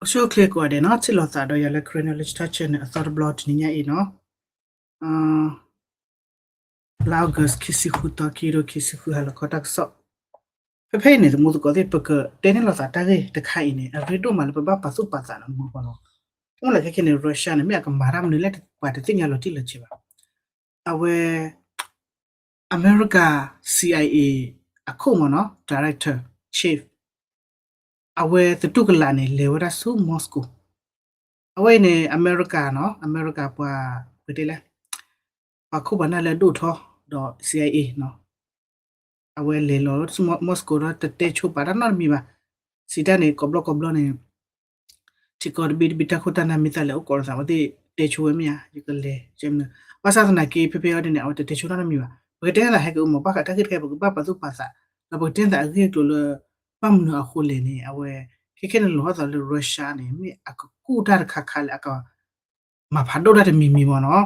အိၣ်ဆူၣ်အိၣ်ချ့ကိးဂၤဒဲးနီၤ, ထံၣ်လိာ်သးဒီးယၤလၢ Karen Knowledge Talk Channel အသီတဘျီတနံၤညါအံၤနီၤ, လါ August ခံဆံဃုသီ ခံကထိခံဆံဃု ဟါလီၤခီတၢ်ကစီၣ်. ဖဲဖဲအံၤန့ၣ် သမူသကိးသ့ၣ် ပကတဲန့ၢ်လိာ်သးတၢ်ဂ့ၢ်တခါအံၤန့ၣ် အရ့ဒိၣ်မးလၢပဘၣ်ပာ်သူၣ်ပာ်သးန့ၣ်မူဃီနီၤ. အိၣ်လၢခဲခဲန့ၣ် Russia န့ၣ် မ့ၢ်အကမၤတၢ်မနုၤလဲၣ် ပှၤတသ့ၣ်ညါလီၤတံၢ်လီၤဆဲးဘၣ်. အဝဲ အမဲရကၤ CIA အခိၣ်မ့ၢ်နီၤ Director Chief အဝဲသတူၢ်ကလာ်န့ၣ် လဲၤဝဲဒၣ်ဆူ Moscow. အဝဲအံၤန့ၣ် အမဲရကၤနီၤ, အမဲရကၤပှၤ ပတဲလဲၣ်, ပှၤခိၣ်ပှၤနၢ်လၢအဒိၣ်ထီၣ်ဒီး CIA နီၤ, အဝဲလဲၤလီၤ Moscow ဒီးတတဲဆိပာ်တၢ်နီတမံၤဘၣ်. စံးတၢ်န့ၣ် ကိးဘျီကိးဘျီန့ၣ် ထံကီၢ်တဘ့ၣ်တဘ့ၣ်တၢ်ခိၣ်တၢ်နၢ်မ့ၢ်သးလဲၤအိၣ်ကိးလိာ်သး အဝဲသ့ၣ်တဲဆိဝဲမ့ၢ်ဧါ, ယကလဲၤ ဘၣ်ဆၣ်သနာ်က့ ဖဲဖဲအံၤဒ်န့ၣ် အဝဲတတဲဆိနီတမံၤဘၣ်. ပကတဲန့ၢ်သးဟဲက့ၤအိၣ်မး ဘၣ်ဃးတၢ်ဂ့ၢ်တခါ ပကဘၣ်ပာ်သူၣ်ပာ်သး, ဒီးပကတဲန့ၢ်သးအဂ့ၢ်အကျိၤလၢ ဘၣ်မနုၤအဃိလဲၣ်န့ၣ် အဝဲ ခဲခဲန့ၣ်လီၤသးလၢ Russia န့ၣ် မ့ၢ်အကကူၣ်တၢ်တခါခါလၢအက မၤဖးဒိၣ်တၢ်တမံၤမံၤမ့ၢ်နီ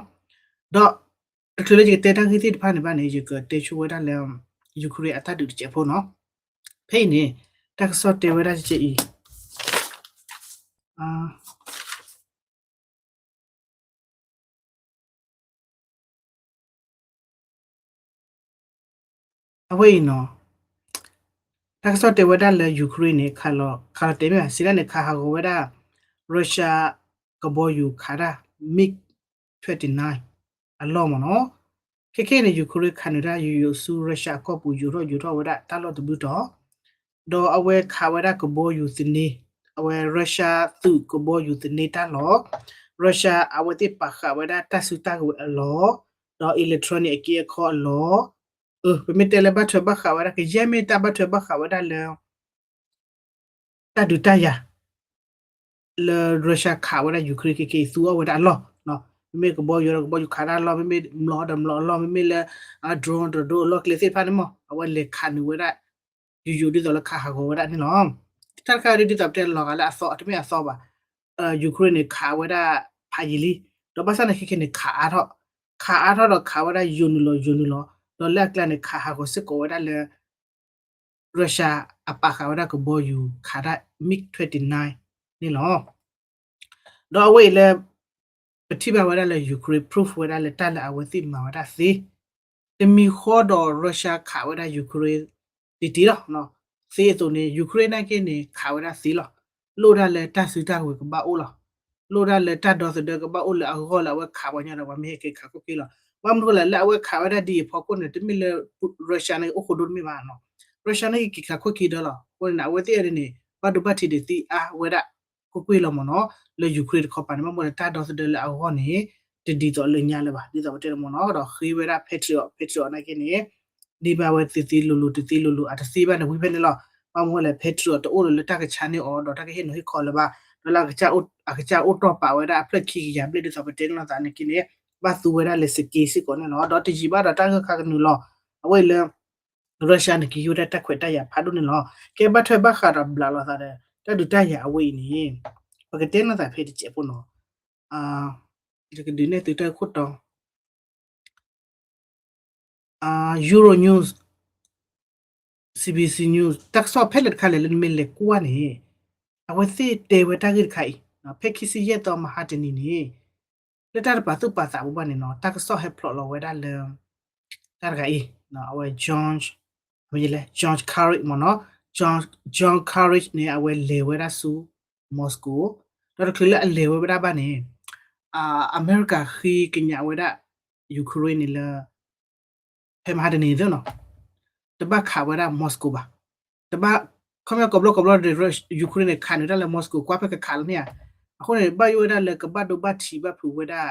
ၤ. ဒီးတချုးလၢယကတဲတၢ်ဂ့ၢ်သ့ၣ်တဖၣ်န့ၣ်ဘၣ်န့ၣ် ယကတဲဆိဝဲဒၣ်လၢ Ukraine အတၢ်ဒုးတစဲးဖိနီၤ. ဖဲအံၤန့ၣ် တၢ်ကစီၣ်တဲဝဲဒၣ်ကဲအံၤ အဝဲအံၤနီၤ, တၢ်ကစီၣ်တဲဝဲဒၣ်လၢ Ukraine န့ၣ် ခးလီၤ ခးလီၤတဲာ်မ့ၢ်ဘၣ် စံးဒၣ်န့ၣ် ခးဟးဂီၤဝဲဒၣ် Russia ကဘီယူၤခးတၢ် MiG twenty-nine အလီၢ်မ့ၢ်နီၤ. ခဲခဲအံၤန့ၣ် Ukraine ခးနုာ်တၢ်ယိာ်ယိာ်ဆူ Russia အကီၢ်ပူၤ ယိာ်ထီၣ်ယိာ်ထီၣ်ဝဲဒၣ်တၢ်လီၢ်တဘျုးတီၤ ဒီးအဝဲခးဝဲဒၣ်ကဘီယူၤသန့, အဝဲ Russia သုးကဘီယူၤသန့တၢ်လီၢ်, Russia အဝဲသ့ၣ်ပာ်ဃာ်ဝဲဒၣ်တၢ်စုတၢ်ကဝဲၤအလီၢ်, ဒီး electronic အက့အခီအလီၢ်, ပမ့ၢ်တဲလၢဘၣ်ထွဲဘၣ်ဃးဝဲဒၣ် ကယဲၢ်မ့ၢ်တၢ်ဘၣ်ထွဲဘၣ်ဃးဝဲဒၣ်လၢ တၢ်ဒုးတၢ်ယၤ လၢ Russia ခးဝဲဒၣ် Ukraine ခဲခဲအံၤ သူအီၤဝဲဒၣ်အလီၢ်, မ့မ့ၢ်ကဘီယူၤဒီးကဘီယူၤခးတၢ်အလီၢ်, မ့မ့ၢ်မျိာ်ဒီးမျိာ်အလီၢ်, မ့မ့ၢ်လၢ drone ဒီး drone အလီၢ်ကျဲသ့ၣ်တဖၣ်န့ၣ်မ့ၢ် အဝဲလဲၤခးနုာ်ဝဲဒၣ် ယိာ်ယိာ်ဒ်သိးလၢခးဟးဂီၤဝဲဒၣ်န့ၣ်လီၤ. တၢ်တခါဒ်သိးပတဲလီၤဂာ်လၢအသီ တမ့ၢ်အသီဘၣ်, Ukraine န့ၣ် ခးဝဲဒၣ်ဖးယံာ်လံ, ဒီးဘၣ်ဆၣ်န့ၣ်ခဲခဲန့ၣ် ခးအါထီၣ်, ခးအါထီၣ်ဒီးခးဝဲဒၣ်ယိာ်နုာ်လီၤယိာ်နုာ်လီၤ, ဒီးလၢအကျါန့ၣ် ခးဟးဂီၤစ့ၢ်ကီးဝဲဒၣ်လၢ Russia အပာ်ဃာ်ဝဲဒၣ်ကဘီယူၤခးတၢ် MiG twenty-nine န့ၣ်လီၤ. ဒီးအဝဲအံၤလၢ ပထံၣ်ဘၣ်ဝဲဒၣ်လၢ Ukraine proof ဝဲဒၣ်လၢတၢ်လၢအဝဲသ့ၣ်မၤဝဲဒၣ်သ့, တမံၤဃီဒီး Russia ခးဝဲဒၣ် Ukraine တံၢ်တံၢ်လီၤ. သ့အသိးန့ၣ် Ukraine နာ်က့န့ၣ် ခးဝဲဒၣ်သ့လီၤ. လိၣ်ဒၣ်လၢတၢ်စုတၢ်ကဝဲၤကဘၣ်အိၣ်လီၤ. လိၣ်ဒၣ်လၢတၢ်ဒီသဒၢကဘၣ်အိၣ်လၢအဂီၢ်လၢအဝဲခးပှၤညီဒီး ပှၤမ့ၢ်ဟဲက့ၤခးခိၣ်က့ၤလီၤ. ဘၣ်မနုၤဃိလဲၣ် လၢအဝဲခးဝဲဒၣ်ဒ်အံၤအဖီခိၣ်န့ၣ် တမ့ၢ်လၢ Russia န့ၣ်အိၣ်ဃိဒိၣ်တမ့ၢ်ဘၣ်နီၤ. Russia န့ၣ်က့ၤခးခိၣ်က့ၤဒီးလီၤ. အဃိန့ၣ် အဝဲသ့ၣ်အံၤန့ၣ် ဘၣ်ဒိဘၣ်ထံးဒံးသ့အါဝဲဒၣ် ကွ့ၢ်ကွ့ၢ်လီၤမ့ၢ်နီၤ, လၢ Ukraine တခီပၤန့ၣ် ဘၣ်မနုၤလဲၣ် တၢ်ဒီသဒၢလၢအဂီၢ်န့ၣ် တဒ်သိးလၢညါလၢၤဘၣ် ဒ်သိးပတဲလၢမ့ၢ်နီၤ, ဒီးဃ့ဝဲဒၣ် Patriot, Patriot နာ်က့န့ၣ် န့ၢ်ဘၣ်ဝဲသ့သ့လိၤလိၤတသ့လိၤလိၤ အတသ့ဘၣ်န့ၣ် ဝံၤဖဲန့ၣ်လီၤ. ဘၣ်မနုၤလဲၣ် Patriot တအိၣ်ဒီးလၢတၢ်ကဆါန့ၢ်အီၤ ဒီးတၢ်ကဟ့ၣ်နီၤဟ့ၣ်ခီလၢၤဘၣ်, ဒီးလၢအကစၢ်အိၣ်တီၢ်ပာ်ဝဲဒၣ်အဖျၢၣ်ခံကယၤဘျဲၣ်ဒ်သိးပတဲန့ၢ်လိာ်သးနာ်က့န့ၣ် ဘၣ်သူဝဲဒၣ်လၢစက့စ့ၢ်ကီးန့ၣ်လီၤ. ဒီးတယံာ်ဘၣ်ဒီးတၢ်ဂၢၢ်ခါကနုာ်လီၤ. အဝဲအံၤလၢ Russia န့ၣ် ကဟံးဝဲဒၣ်တၢ်ခွဲးတၢ်ယာ်ဖးဒိၣ်န့ၣ်လီၤ. ကဲဘၣ်ထွဲဘၣ်ဃးဒီးဘျးလိာ်သးဒီး တၢ်ဒုးတၢ်ယၤအဝဲအံၤန့ၣ် ပကတဲနီၢ်သးဖဲတစဲးဖိနီၤ, ယကဒုးနဲၣ်သုတၢ်ခိၣ်တီ Euro News, C B C News တၢ်ကစီၣ်ဖဲလဲၣ်တခါလဲၣ်လၢနမ့ၢ်လဲၤကွၢ်န့ၣ် အဝဲသ့ၣ်တဲဝဲတၢ်ဂ့ၢ်တခါအံၤ ဖဲခံဆံယဲၢ်သီမဟါတနံၤန့ၣ် လၢတၢ်တပာ်သူၣ်ပာ်သးအပူၤဘၣ်န့ၣ်နီၤ တၢ်ကစီၣ်ဟဲဖျိးလီၤဝဲဒၣ်လၢ တၢ်တဂၤအံၤ အဝဲ John, John Kerry မ့ၢ်နီၤ, John Kerry န့ၣ် အဝဲလဲၤဝဲဒၣ်ဆူ Moscow, ဒီးတချုးလၢအလဲၤဝဲဝဲဒၣ်ဘၣ်န့ၣ် အမဲရကၤဃ့ကညးဝဲဒၣ် Ukraine န့ၣ်လၢ ဖဲမဟါတနံၤသ့နီၤ တဘၣ်ခးဝဲဒၣ် Moscow ဘၣ်, တဘၣ် ခီပညီကိးဘျီကိးဘျီဒီး Ukraine န့ၣ် ခးနုာ်တၢ်လၢ Moscow ကွၢ်ဖဲကခးလီၤန့ၣ်ဧါ, အဃိန့ၣ် ဘၣ်ယိၣ်ဝဲဒၣ်လၢကဘၣ်ဒိဘၣ်ထံးဘၣ်ဖုးဝဲဒၣ်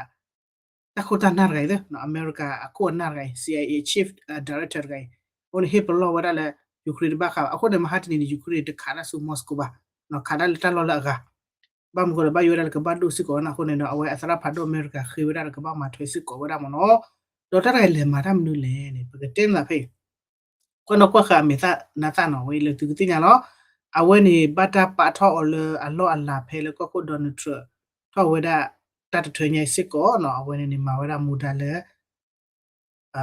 တၢ်ခိၣ်တၢ်နၢ်တဂၤအံၤသ့ အမဲရကၤအခိၣ်အနၢ်တဂၤအံၤ CIA chief director တဂၤအံၤ, အဃိန့ၣ် ဟ့ၣ်ပလီၢ်ဝဲဒၣ်လၢ Ukraine တဘၣ်ဃးဘၣ်, အဃိန့ၣ် မဟါတနံၤန့ၣ် Ukraine တခးတၢ်ဆူ Moscow ဘၣ်, ခးတၢ်လၢတၢ်လီၢ်လၢအဂၤ ဘၣ်မနုၤဃိဒီး ဘၣ်ယိၣ်ဝဲဒၣ်လၢကဘၣ်ဒိၣ်စ့ၢ်ကီးဝဲန့ၣ်အဃိန့ၣ်ဒီး အဝဲအသရၣ်ဖးဒိၣ်အမဲရကၤဃ့ဝဲဒၣ်ဒီးကဘၣ်မၤထွဲစ့ၢ်ကီးဝဲဒၣ်မ့ၢ်နီၤ, ဒီးတၢ်တဂၤလဲၤမၤတၢ်မနုၤလဲၣ်န့ၣ် ပကတဲနသးဖဲအံၤ, ကွၢ်နီၣ်ကွၢ်ဃာ်အမဲာ်သၣ်နါသၣ်နီၤ ဝဲအံၤလၢသုကသ့ၣ်ညါလီၤ, အဝဲန့ၣ် ဘၣ်တၢ်ပာ်ထီၣ်အီၤလၢအလီၢ်အလၤဖဲလၢကီၢ်ခိၣ် Donald Trump ထီၣ်ဝဲဒၣ် တၢ်တထၢညါအံၤစ့ၢ်ကီးနီၤ, အဝဲန့ၣ်န့ၣ် မၤဝဲဒၣ်မူဒါလၢ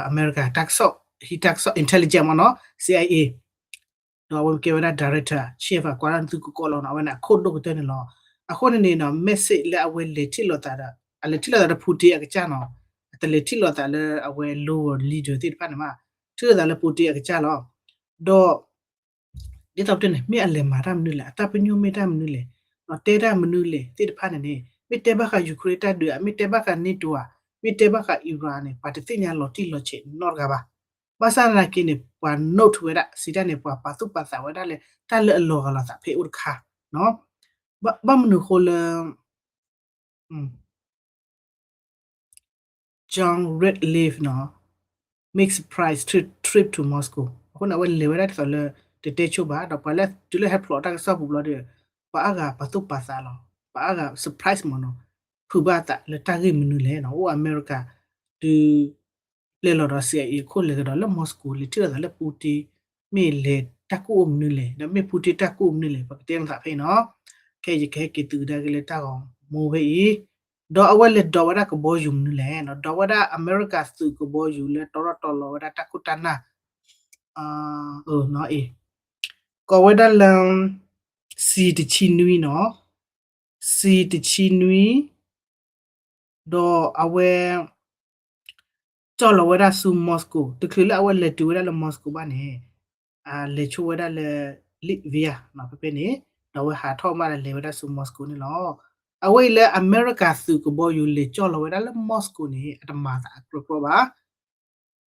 အမဲရကၤ တၢ်ကစီၣ် ဟံးတၢ်ကစီၣ် intelligence မ့ၢ်နီၤ CIA ဒီးအဝဲကဲဝဲဒၣ် director chief ကွၢ်ဒၣ်သုကကိးလီၤနီၤ, အဝဲန့ၣ်အခိၣ်ဒိၣ်ကတၢၢ်န့ၣ်လီၤ. အဃိန့ၣ်န့ၣ်နီၤ message လၢအဝဲလဲၤထံၣ်လိာ်သးဒီး အလဲၤထံၣ်လိာ်သးဒီး Putin အကစၢ်နီၤ, အတလဲၤထံၣ်လိာ်သးလၢအဝဲ lower leader သ့ၣ်တဖၣ်န့ၣ်မး, ထံၣ်လိာ်သးလၢ Putin အကစၢ်လီၤ. ဒီး ဒ်သိးပတဲန့ၣ် မ့ၢ်အလဲၤမၤတၢ်မနုၤလဲၣ်, အတၢ်ပညိၣ်မ့ၢ်တၢ်မနုၤလဲၣ်, တဲတၢ်မနုၤလဲၣ်သ့ၣ်တဖၣ်န့ၣ်န့ၣ် မ့ၢ်တဲဘၣ်ဃး Ukraine တၢ်ဒုးဧါ, မ့ၢ်တဲဘၣ်ဃး NATO ဧါ, မ့ၢ်တဲဘၣ်ဃး Iran န့ၣ် ပှၤတသ့ၣ်ညါလီၤတံၢ်လီၤဆဲးနီတဂၤဘၣ်. ဘၣ်ဆၣ်သနာ်က့န့ၣ် ပှၤ note ဝဲဒၣ် စံးတၢ်န့ၣ် ပှၤပာ်သူၣ်ပာ်သးဝဲဒၣ်လၢ တၢ်လၢအလီၤဂာ်လိာ်သးဖဲအအိၣ်တခါ ဘၣ်မနုၤဃိလၢ John Ratcliffe နီၤ make surprise trip to Moscow အဃိန့ၣ် အဝဲလဲၤဝဲဒၣ်ဒ်သိးလၢ တတဲဆိဘၣ် ဒီးပှၤလၢတုၤလၢဟဲဖျိးတၢ်ကစီၣ်ပူၤဘျီဒီး ပှၤအါဂၤပာ်သူၣ်ပာ်သးလီၤ, ပှၤအါဂၤ surprise မ့ၢ်နီၤ, ဖုးဘၣ်အသးလၢတၢ်ဂ့ၢ်မနုၤလဲၣ်နီၤ, အိၣ်အမဲရကၤ ဒုး ပျဲလီၤဒီး CIA အခိၣ်လဲၤကဒီးလၢ Moscow လဲၤထံၣ်လိာ်သးလၢ Putin မ့ၢ်လဲၤတၢ်ကူၣ်အိၣ်မနုၤလဲၣ်, ဒီးမ့ၢ် Putin တၢ်ကူၣ်အိၣ်မနုၤလဲၣ်, ပကတဲလိာ်သးဖဲအံၤနီၤ. ခဲအံၤယကဟဲက့ၤသုးကဒါက့ၤလၢတၢ်ဂီၤမူဖဲအံၤ, ဒီးအဝဲလဲၤဒိးဝဲဒၣ်ကဘီယူၤမနုၤလဲၣ်, ဒိးဝဲဒၣ်အမဲရကၤသုးကဘီယူၤလၢတီထီၣ်တီလီၤဝဲဒၣ်တၢ်ခိၣ်တၢ်နၢ် အံၤ ကိးဝဲဒၣ်လၢ C တဆံနွံနီၤ, C တဆံနွံ, ဒီးအဝဲ ကၠီၣ်လီၤဝဲဒၣ်ဆူ Moscow တချုးလၢအဝဲလဲၤတုၤဝဲဒၣ်လၢ Moscow ဘၣ်န့ၣ် လဲၤဆိဝဲဒၣ်လၢ Latvia ဖဲဖဲန့ၣ်, ဒီးအဝဲဟးထီၣ်မးဒီးလဲၤဝဲဒၣ်ဆူ Moscow န့ၣ်လီၤ. အဝဲအံၤလၢအမဲရကၤသုးကဘီယူၤလဲၤကၠီၣ်လီၤဝဲဒၣ်လၢ Moscow န့ၣ် အတမၤသးအကြၢးကြၢးဘၣ်.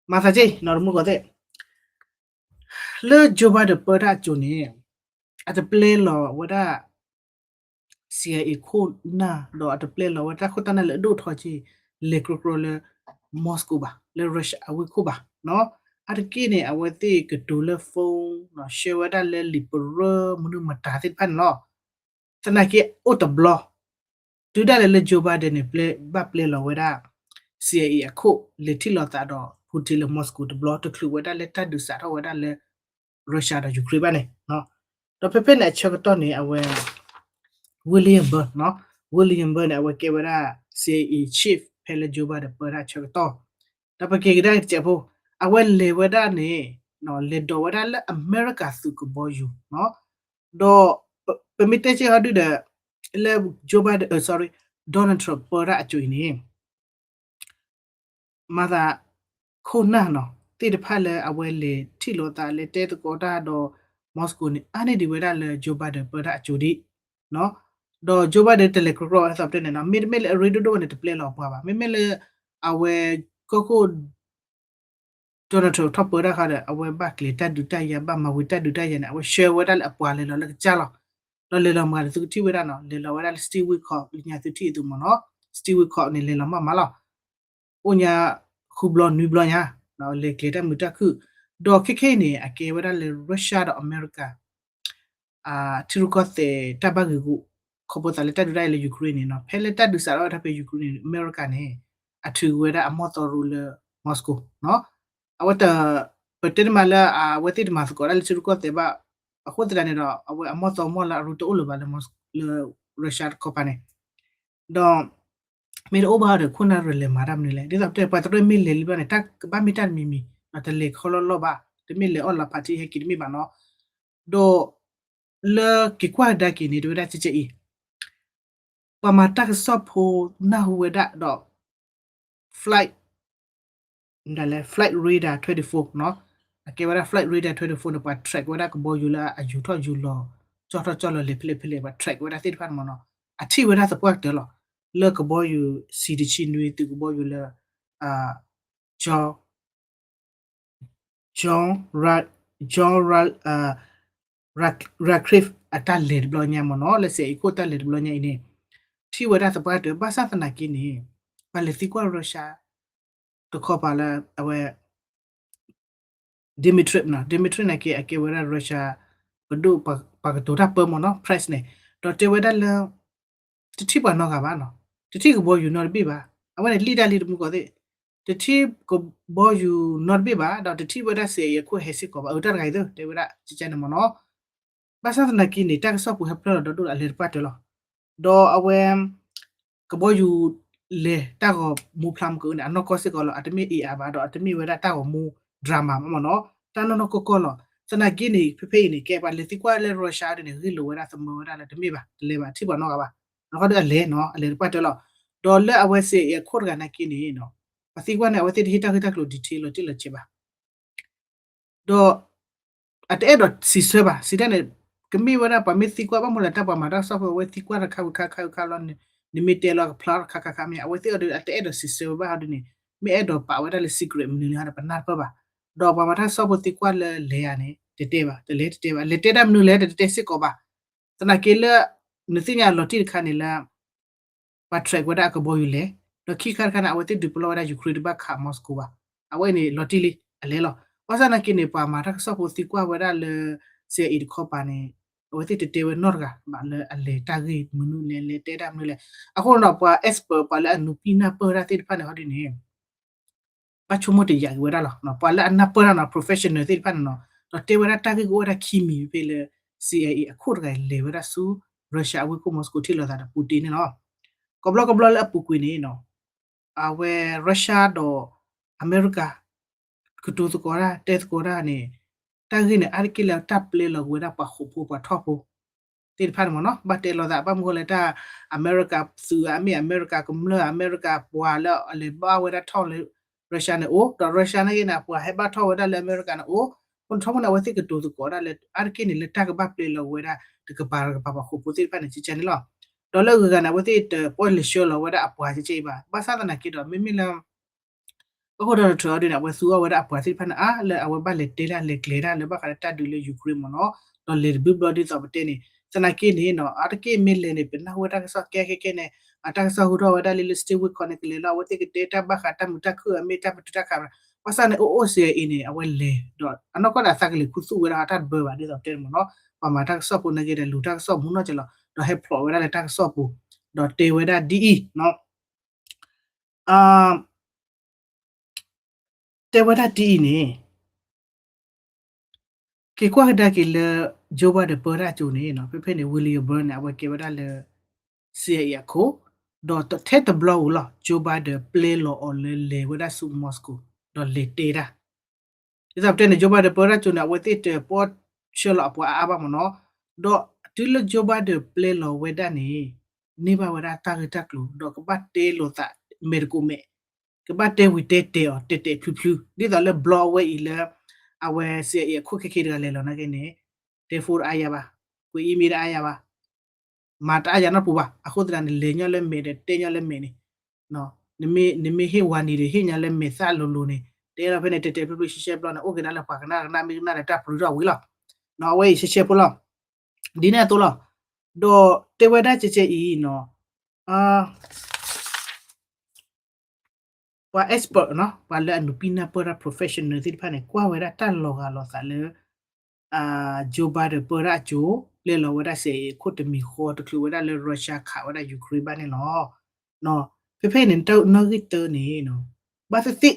မၤသးက့ၤ နီၢ်တမူကီၢ်သ့ၣ် လၢ Joe Biden ပၢတၢ်အစိၤန့ၣ် အတပျဲလီၤဝဲဒၣ် CIA ခိၣ်နၢ် ဒီးအတပျဲလီၤဝဲတၢ်ခိၣ်တၢ်နၢ်လၢအဒိၣ်ထီၣ်က့ၤ လဲၤကြၢးကြၢးလၢ Moscow ဘၣ်, လၢ Russia အဝ့ၢ်ခိၣ်ဘၣ်. အါတက့ၢ်န့ၣ် အဝဲသ့ၣ်ကတိၤလၢ phone ဆှၢဝဲဒၣ်လၢလံာ်ပရၢမနုၤမတၤသ့ၣ်တဖၣ်န့ၣ်လီၤ. သနာ်က့အိၣ်တဘျီ တုၤဒၣ်လဲာ်လၢ Joe Biden န့ၣ် ဘၣ်ပျဲလီၤဝဲဒၣ် CIA အခိၣ် လဲၤထံၣ်လိာ်သးဒီး Putin လၢ Moscow တဘျီ တချုးဝဲဒၣ်လၢတၢ်ဒုးစးထီၣ်ဝဲဒၣ်လၢ Russia ဒီး Ukraine ဘၣ်န့ၣ်, ဒီးဖဲဖဲန့ၣ်အဆၢကတီၢ်န့ၣ် အဝဲ William Burr နီၤ, William Burr န့ၣ် အဝဲကဲဝဲဒၣ် CIA chief ဖဲလၢ Joe Biden ပၢတၢ်ဆၢကတီၢ်, ဒီးပက့ၤကဒါက့ၤတစဲးဖိ, အဝဲလဲၤဝဲဒၣ်န့ၣ် လဲၤဒိးဝဲဒၣ်လၢအမဲရကၤသုးကဘီယူၤ, ဒီး ပမ့ၢ်တဲကဲဟီဒုဒီး လၢ Joe Biden, sorry, Donald Trump ပၢတၢ်အစိၤအံၤန့ၣ် မၤသး ခိၣ်နၢ်နီၤ သ့ၣ်တဖၣ်လၢအဝဲလဲၤထံၣ်လိာ်သးလဲၤတဲသကိးတၢ်ဒီး Moscow န့ၣ် အါန့ၢ်ဒံးဝဲဒၣ်လၢ Joe Biden ပၢတၢ်အစိၤဒံး, ဒီး Joe Biden တလဲၤကြၢးကြၢးဘၣ် ဒ်သိးပတဲန့ၣ်နီၤ, မ့တမ့ၢ်လၢအရ့ဒိၣ်ဒိၣ်န့ၣ် တပျဲလီၤပှၤဘၣ်, မ့မ့ၢ်လၢ အဝဲ ကီၢ်ခိၣ် Donald Trump ထီၣ်ပၢတၢ်ဃီဒီး အဝဲဘၣ်ကျဲၤတၢ်ဒုးတၢ်ယၤ ဘၣ်မၤဝံၤတၢ်ဒုးတၢ်ယၤန့ၣ် အဝဲဆှၢဝဲဒၣ်လၢအပှၤလဲၤလီၤလၢကစၢ်လီၤ, ဒီးလဲၤလီၤမၤဒီးသုကထံၣ်ဝဲဒၣ်နီၤ လဲၤလီၤဝဲဒၣ်လၢ Steve Witkoff လၢညါသုထံၣ်အသိးမ့ၢ်နီၤ, Steve Witkoff န့ၣ် လဲၤလီၤမးမးလီၤ အိၣ်ညါဃုဘျီနွံဘျီညါ, လဲၤကျဲၤတၢ်မုာ်တၢ်ခုၣ်, ဒီးခဲခဲအံၤန့ၣ် အကဲဝဲဒၣ်လၢ Russia ဒီးအမဲရကၤ ထံရူၢ်ကီၢ်သဲးတၢ်ဘၣ်ဂ့ၤဂူာ် ခီဖျိသးလၢတၢ်ဒုးတၢ်ယၤလၢ Ukraine န့ၣ်နီၤ, ဖဲလၢတၢ်ဒုးစးထီၣ်ဝဲဒၣ်ဖဲ Ukraine န့ၣ် အမဲရကၤန့ၣ် အထုးဝဲဒၣ်အမီၢ်သီရူလၢ Moscow နီၤ, အဝဲတ ပတဲတမံၤလၢအဝဲသ့ၣ်တမၤသကိးတၢ်လၢထံရူၢ်ကီၢ်သဲးဘၣ်, အဃိသတးန့ၣ်ဒီး အဝဲအမီၢ်သီမီၢ်လၢအရူတအိၣ်လၢၤဘၣ်လၢ လၢ Russia တခီပၤန့ၣ်, ဒီး မ့ၢ်တအိၣ်ဘၣ်ဒီး ခိၣ်နၢ်ရၢလဲၤမၤတၢ်မနုၤလဲၣ်, ဒ်သိးပတဲ ပှၤတရၢၢ်မ့ၢ်လဲၤလံဘၣ်န့ၣ် တၢ်ကဘၣ်မ့ၢ်တၢ်တမံၤမံၤ, တလဲၤခီလီၢ်လီၢ်ဘၣ်, တမ့ၢ်လဲၤအီၣ်လီၤ party ဟဲက့ၤတမ့ၢ်ဘၣ်နီၤ, ဒီး လၢက့ၤကွၢ်ကဒါက့ၤန့ၣ် တဝဲဒၣ်ကဲကဲအံၤ ပှၤမၤတၢ်ကစီၣ်ဖိနၢ်ဟူဝဲဒၣ်ဒီး flight မတၤလဲၣ် flight radar twenty-four နီၤ, အကဲဝဲဒၣ် flight radar twenty-four န့ၣ် ပှၤ track ဝဲဒၣ်ကဘီယူၤလၢအယူၤထီၣ်ယူၤလီၤ ကၠီၣ်ထီၣ်ကၠီၣ်လီၤလဲၤဖဲလဲၣ်ဖဲလဲၣ် ပှၤ track ဝဲဒၣ်သ့ၣ်တဖၣ်န့ၣ်မ့ၢ်နီၤ, အထံၣ်ဝဲဒၣ်သပှၢ်ကတၢၢ်လီၤ, လၢကဘီယူၤ စံတဆံနွံ သုးကဘီယူၤလၢ ကၠီ John Ra John Ra Ratcliffe အတၢ်လဲၤတဘျီညါမ့ၢ်နီၤ, လၢ CIA ခိၣ်တၢ်လဲၤတဘျီညါအံၤန့ၣ် ထံၣ်ဝဲဒၣ်သပှၢ်တၢၢ် ဘၣ်ဆၣ်သနာ်က့န့ၣ် ပှၤလဲၤသံကွၢ် Russia တခီပၤလၢအဝဲ Dmitry နီၤ, Dmitry နာ်က့ အကဲဝဲဒၣ် Russia ပဒိၣ်ပှၤကတိၤတၢ်ပၢမ့ၢ်နီၤ press န့ၣ်, ဒီးတဲဝဲဒၣ်လၢ တထံၣ်ပှၤနီတဂၤဘၣ်နီၤ, တထံၣ်ကဘီယူၤနီတဘ့ၣ်ဘၣ်, အဝဲန့ၣ်လံၣ်တၢ်လံတမူကီၢ်သ့ၣ်, တထံၣ်ကဘီယူၤနီတဘ့ၣ်ဘၣ်, ဒီးတထံၣ်ဝဲဒၣ် CIA အခိၣ်ဟဲစ့ၢ်ကီးဘၣ်, အတၢ်တဂၤအံၤသ့ၣ် တဲဝဲဒၣ်ကကန့ၣ်မ့ၢ်နီၤ, ဘၣ်ဆၣ်သနာ်က့န့ၣ် တၢ်ကစီၣ်ပူၤဟဲဖျါလီၤဒီဒိၣ်ဒီးအလဲၤတပှၢ်တၢၢ်လီၤ, ဒီးအဝဲ ကဘီယူၤလဲၤတၢ်ဂီၤမူဖျါမုၢ်ကန့ၣ် အနီၢ်ကီၢ်စ့ၢ်ကီးလီၤ, အတမ့ၢ် AI ဘၣ် ဒီးအတမ့ၢ်ဝဲဒၣ်တၢ်ဂီၤမူ drama ဘၣ်မ့ၢ်နီၤ, တၢ်နီၢ်နီၢ်ကီၢ်ကီၢ်လီၤ, သနာ်က့န့ၣ် ဖဲဖဲအံၤန့ၣ် ကဲပှၤလဲၤသံကွၢ်လၢ Russia ဒ်န့ၣ် ဂ့ၢ်လိာ်ဝဲဒၣ်သမၢဝဲဒၣ်လၢတမ့ၢ်ဘၣ် တလဲၤဘၣ် ထံၣ်ပှၤနီတဂၤဘၣ် အဃိဒီးအလဲၤနီၤ အလဲၤတပှၢ်တၢၢ်လီၤ. ဒီးလၢအဝဲစ့အံၤအခိၣ်တဂၤနာ်က့န့ၣ် ပှၤသံကွၢ်န့ၣ် အဝဲသ့ၣ်တဟ့ၣ်တၢ်ဂ့ၢ်တၢ်ကျိၤ detail လီၤတံၢ်လီၤဆဲးဘၣ် ဒီး အတအဲၣ်ဒိးစံးဆၢဘၣ် စံးတၢ်န့ၣ် ကမ့ၢ်ဝဲဒၣ်ပှၤမ့ၢ်သံကွၢ်ဘၣ်မနုၤလဲၣ် တၢ်ပှၤမၤတၢ်ကစီၣ်ဖိ အဝဲသံကွၢ်တခါဝံၤခါခါဝံၤခါလီၤန့ၣ် နမ့ၢ်တဲလီၤကဖျါတခါခါခါမ့ၢ် အဝဲသ့ၣ်အီၤဒီး အတအဲၣ်ဒိးစံးဆၢဝဲဘၣ်ဟီဒ်န့ၣ် မ့ၢ်အဲၣ်ဒိးပာ်ဝဲဒၣ်လၢ secret မနုၤလဲၣ်ဟီဒီး ပနၢ်တပၢၢ်ဘၣ်. ဒီးပှၤမၤတၢ်ကစီၣ်ဖိသံကွၢ်လၢလဲၤဧါန့ၣ် တတဲဘၣ် တလဲၤတတဲဘၣ် လဲၤတဲတၢ်မနုၤလဲၣ် တတဲစ့ၢ်ကီးဘၣ်. သနာ်က့လၢ နသ့ၣ်ညါလီၤတံၢ်တခါန့ၣ်လၢ ပှၤ track ဝဲဒၣ်အကဘီယူၤလဲၣ်, ဒီးခံခါတခါန့ၣ် အဝဲသ့ၣ်ဒုးပလီၢ်ဝဲဒၣ် Ukraine တဘၣ်ခး Moscow ဘၣ်. အဝဲန့ၣ်လီၤတံၢ်လံ အလဲၤလီၤ. ဘၣ်ဆၣ်သနာ်က့န့ၣ် ပှၤမၤတၢ်ကစီၣ်ဖိသံကွၢ်ဝဲဒၣ်လၢ CIA တခီပၤန့ၣ် အဝဲသ့ၣ်တတဲဝဲနီတဂၤဘၣ်လၢအလဲၤတၢ်ဂ့ၢ်မနုၤလဲၣ် လဲၤတဲတၢ်မနုၤလဲၣ်. အဃိဒီးပှၤ expert ပှၤလၢအနုာ်ပံနၢ်ပၢၢ်တၢ်သ့ၣ်တဖၣ်န့ၣ် ဟီဒ်န့ၣ် ဘၣ်ဆိကမိၣ်တယာ်က့ၤဝဲဒၣ်လီၤ. ပှၤလၢအနၢ်ပၢၢ်တၢ်နီၤ professional သ့ၣ်တဖၣ်န့ၣ်နီၤ ဒီးတဲဝဲဒၣ်တၢ်ဂ့ၢ်ကအိၣ်ဝဲဒၣ်ခံမံၤဖဲလၢ CIA အခိၣ်တဂၤလဲၤဝဲဒၣ်ဆူ Russia အဝ့ၢ်ခိၣ် Moscow ထံၣ်လိာ်သးဒီး Putin န့ၣ်လီၤ. ကဘျီကဘျီလၢအပူၤကွံာ်န့ၣ်နီၤ အဝဲ Russia ဒီး အမဲရကၤ ကတိၤသကိးတၢ် တဲသကိးတၢ်န့ၣ် တၢ်ဂ့ၢ်န့ၣ် အါတက့ၢ်လၢတၢ်ပျဲလီၤက့ၤဝဲဒၣ်ပှၤဃိာ်ဖိပှၤထီၣ်ဖိ သ့ၣ်တဖၣ်န့ၣ်မ့ၢ်နီၤ ဘၣ်တဲလိာ်သး ဘၣ်မနုၤဃိလဲၣ် တၢ်အမဲရကၤသုးဧါ မ့ၢ်အမဲရကၤကမျၢၢ် အမဲရကၤပှၤလၢအလဲၤဘၣ်ဝဲဒၣ်ထီၣ်လၢ Russia န့ၣ်အိၣ် ဒီး Russia နာ်က့န့ၣ် အပှၤဟဲဘၣ်ထီၣ်ဝဲဒၣ်လၢအမဲရကၤန့ၣ်အိၣ် အဃိန့ၣ် ထီဘိန့ၣ် အဝဲသ့ၣ်ကတိၤသကိးဒၣ်လၢ အါတက့ၢ်န့ၣ် လၢတၢ်ကဘၣ်ပျဲလီၤဝဲဒၣ် တကပၤတကပၤပှၤဃိာ်ဖိသ့ၣ်တဖၣ်န့ၣ် ကကဲန့ၣ်လီၤ. ဒီးလၢအဂုၤအဂၤန့ၣ် အဝဲသ့ၣ်တပီၢ်လဲၤဆှၢလီၤဝဲဒၣ်အပှၤကဲကဲအံၤဘၣ်. ဘၣ်ဆၣ်သနာ်က့ဒီး မ့မ့ၢ်လၢ ကီၢ်ခိၣ် Donald Trump အီၤဒ်န့ၣ် အဝဲသူအီၣ်ဝဲဒၣ်အပှၤသ့ၣ်တဖၣ်န့ၣ် အါလၢအဝဲဘၣ်လဲၤတဲတၢ်လဲၤကျဲၤတၢ်လၢ ဘၣ်ဃးလၢတၢ်ဒုးလၢ Ukraine မ့ၢ်နီၤ ဒီးလဲၤတဘျုးဘျီဒ်သိးပတဲန့ၣ် သနာ်က့န့ၣ်နီၤ အါတက့ၢ်မ့ၢ်လဲၤန့ၣ် ပနၢ်ဟူဝဲတၢ်ကစီၣ်ကဲကဲကဲန့ၣ် အတၢ်ကစီၣ်ဟူထီၣ်ဝဲဒၣ်လံလၢ Strait ဝ့ၢ်ခိးန့ၣ် ကလဲၤလီၤ အဝဲသ့ၣ်ကတဲတၢ်ဘၣ်ဃးတၢ်မုာ်တၢ်ခုၣ်အမ့ၢ်တၢ်ပတုာ်တၢ်ခး ဘၣ်ဆၣ်န့ၣ် အိၣ်အိၣ်စ့အံၤန့ၣ် အဝဲလဲၤဒီး အနီၢ်ကီၢ်န့ၣ် အသးကလဲၤခူသူၣ်ဝဲဒၣ်တၢ်တဘၢဘၣ်ဒ်သိးပတဲန့ၣ်မ့ၢ်နီၤ ပှၤမၤတၢ်ကစီၣ်ဖိနာ်က့ဒီး လူၤတၢ်ကစီၣ်မူနီၢ်ကဲလီၤ ဒီးဟဲဖျိးဝဲဒၣ်လၢတၢ်ကစီၣ်ပူၤ ဒီးတဲဝဲဒၣ်ဒ်အံၤ တဲဝဲဒၣ်ဒ်အံၤန့ၣ် က့ၤကွၢ်ကဒါက့ၤလၢ Joe Biden ပၢတၢ်အစိၤန့ၣ် ဖဲဖဲန့ၣ် William Burns န့ၣ် အဝဲကဲဝဲဒၣ်လၢ CIA အခိၣ် ဒီးထဲတဘျီဧိၤလီၤ Joe Biden ပျဲလီၤအီၤလၢလဲၤဝဲဒၣ်ဆူ Moscow ဒီးလဲၤတဲတၢ် ဒ်သိးပတဲန့ၣ် Joe Biden ပၢတၢ်အစိၤန့ၣ် အဝဲသ့ၣ်တပီၢ်ဆှၢလီၤအပှၤအါအါဘၣ်မ့ၢ်နီၤ ဒီးတုၤလၢ Joe Biden ပျဲလီၤဝဲဒၣ်န့ၣ် န့ၢ်ဘၣ်ဝဲဒၣ်တၢ်ဂ့ၢ်တၢ်ကျိၤ ဒီးကဘၣ်တဲလိာ်သးမဲာ်တကိးမဲာ် ကဘၣ်တဲဝံၤတဲတဲာ်အီၤ တဲာ်တဲာ်ဖျုးဖျုး ဒ်သိးလၢဘျီအဝဲအံၤလၢ အဝဲ CIA အခိၣ်ခဲခဲတဂၤလဲၤလီၤနာ်က့န့ၣ် တဲ phone တအါယၤဘၣ်, ကွဲး email တအါယၤဘၣ်, မၤတအါယၤနီတပူၤဘၣ်. အဃိသတးန့ၣ် လဲၤညီလၢမဲာ်ဒီးတဲညီလၢမဲာ်န့ၣ် နမ့ၢ်ဟ့ၣ်ဝၤနံၤဒီး ဟ့ၣ်ညီလၢမဲာ်သၣ်လိၤလိၤန့ၣ် တဲလီၤဖဲန့ၣ် တဲတဲာ်ဖျုးဖျုးရှဲရှဲဘျီန့ၣ် အိၣ်က့ၤဒၣ်လၢပှၤကနၣ်ကနၣ် မ့ၢ်ကနၣ်ဒီးတၢ်ပျုးထီၣ်ဝံၤလီၤ. အဝဲအံၤရှဲရှဲဖိလီၤ. ဒ်န့ၣ်အသိးလီၤ. ဒီးတဲဝဲဒၣ်ကဲကဲအံၤနီၤ ပှၤ expert နီၤ ပှၤလၢအနုာ်ပံနၢ်ပၢၢ်တၢ် professional သ့ၣ်တဖၣ်န့ၣ် ကွၢ်ဝဲဒၣ်တၢ်လီၤဂာ်လီၤသးလၢ Joe Biden ပၢတၢ်အစိၤ ပျဲလီၤဝဲဒၣ် CIA အခိၣ်တမံၤဃီ တချုးဝဲဒၣ်လၢ Russia ခးဝဲဒၣ် Ukraine ဘၣ်န့ၣ်လီၤ. ဖဲဖဲန့ၣ် နီၣ်ဂံၢ်တၢန့ၣ် ဘၣ်သ့ၣ်သ့ၣ်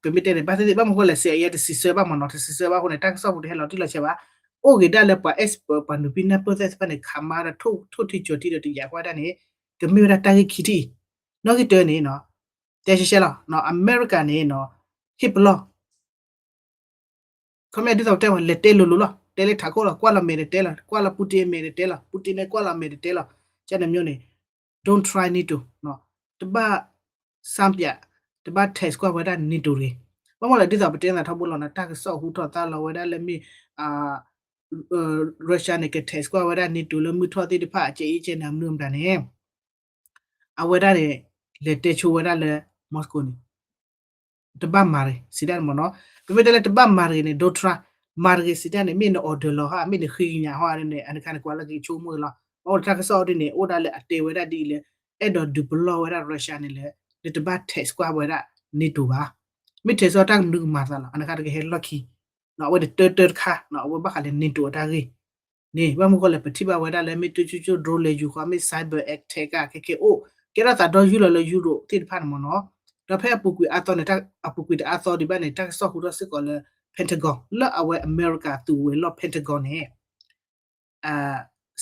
ပမ့ၢ်တဲန့ၣ် ဘၣ်သ့ၣ်သ့ၣ် ဘၣ်မနုၤဃိလဲၣ် CIA တစံးဆၢဘၣ်မ့ၢ်နီၤ တစံးဆၢဘၣ်အဃိန့ၣ် တၢ်ကစီၣ်ပူၤတဟဲလီၤတံၢ်လီၤဆဲးဘၣ်. အိၣ်က့ၤဒၣ်လၢပှၤ expert ပှၤနုာ်ပံနၢ်ပၢၢ်သ့ၣ်တဖၣ်န့ၣ် ခးမါဒီးထိၣ်ထံကၠီၤထံဒီး တယာ်ကွၢ်ဒၣ်န့ၣ် ကမ့ၢ်ဝဲဒၣ်တၢ်ဂ့ၢ်ခံထံၣ်အံၤ. နီၣ်ဂံၢ်တၢန့ၣ် တဲရှဲရှဲလီၤ အမဲရကၤန့ၣ် ဟ့ၣ်ပလီၢ် ခီမ့ၢ်ဒ်သိးပတဲဝဲ လဲၤတဲလိၤလိၤလီၤ. တဲလၢထးခိၣ်လီၤ. ကွၢ်လီၤမဲာ်ဒီးတဲလီၤ. ကွၢ်လီၤ Putin မဲာ်ဒီးတဲလီၤ. Putin န့ၣ်ကွၢ်လီၤမဲာ်ဒီးတဲလီၤ. ကန့ၣ်မျိုးန့ၣ် don't try NATO တဘၣ် စမ်းပြ တဘၣ် test ကွၢ်ဝဲဒၣ် NATO တဂ့ၤ. ဘၣ်မနုၤလဲၣ် ဒ်သိးပတဲသးထီဘိလီၤနီၤ တၢ်ကစီၣ်ဟူထီၣ်သါလီၤဝဲဒၣ်လၢမ့ၢ် Russia န့ၣ် က test ကွၢ်ဝဲဒၣ် NATO လၢမုၢ်ထီၣ်သ့ၣ်တဖၣ် အကဲအံၤကဲနၤမနုၤမတၤန့ၣ် အဝဲဒၣ်န့ၣ် လဲၤတဲဆိဝဲဒၣ်လၢ Moscow န့ၣ် တဘၣ်မၤတဂ့ၤ စံးတၢ်န့ၣ်မ့ၢ်နီၤ. ပမ့ၢ်တဲလၢတဘၣ်မၤတဂ့ၤန့ၣ် don't try မၤတဂ့ၤ စံးတၢ်န့ၣ် မ့ၢ်န order လီၤဟီ မ့ၢ်နဃ့ကညးဟီန့ၣ် အန့ၣ်ခါန့ၣ် ကွၢ်လၢက့ၤဆိကမိၣ်လီၤ. အအိၣ်လၢတၢ်ကစီၣ်အီၤဒ်န့ၣ် အိၣ်ဒၣ်လၢအတဲဝဲဒၣ်ဒ်အံၤလၢ အဲၣ်ဒိးဒုးပလီၢ်ဝဲဒၣ် Russia န့ၣ်လၢ နတဘၣ် test ကွၢ်ဝဲဒၣ် NATO ဘၣ်. မ့ၢ် test အီၤတၢ်ကနုကမၤသးလီၤ အန့ၣ်ခါတကဟဲလီၢ်ခံ အဝဲတတၢတၢတခါ အဝဲဘၣ်ဃးလၢ NATO အတၢ်ဂ့ၢ် န့ၣ် ဘၣ်မနုၤဃိလဲၣ် ပထံၣ်ဘၣ်ဝဲဒၣ်လၢမ့ၢ် တၢ်ကၠိကၠိ drone လဲၤယူၤဃီ မ့ၢ် cyber attack က ခဲခဲအိၣ် ကဲထီၣ်သးဒီယူၢ်လီၤလၢ Europe သ့ၣ်တဖၣ်န့ၣ်မ့ၢ်နီၤ. ဒီးဖဲအပူၤကွံာ်အါသီန့ၣ် အပူၤကွံာ်တအါသီဒံးဘၣ်န့ၣ် တၢ်ကစီၣ်ဟူထီၣ်စ့ၢ်ကီးလၢ Pentagon လၢအဝဲအမဲရကၤသုးဝဲၤလီၢ် Pentagon န့ၣ်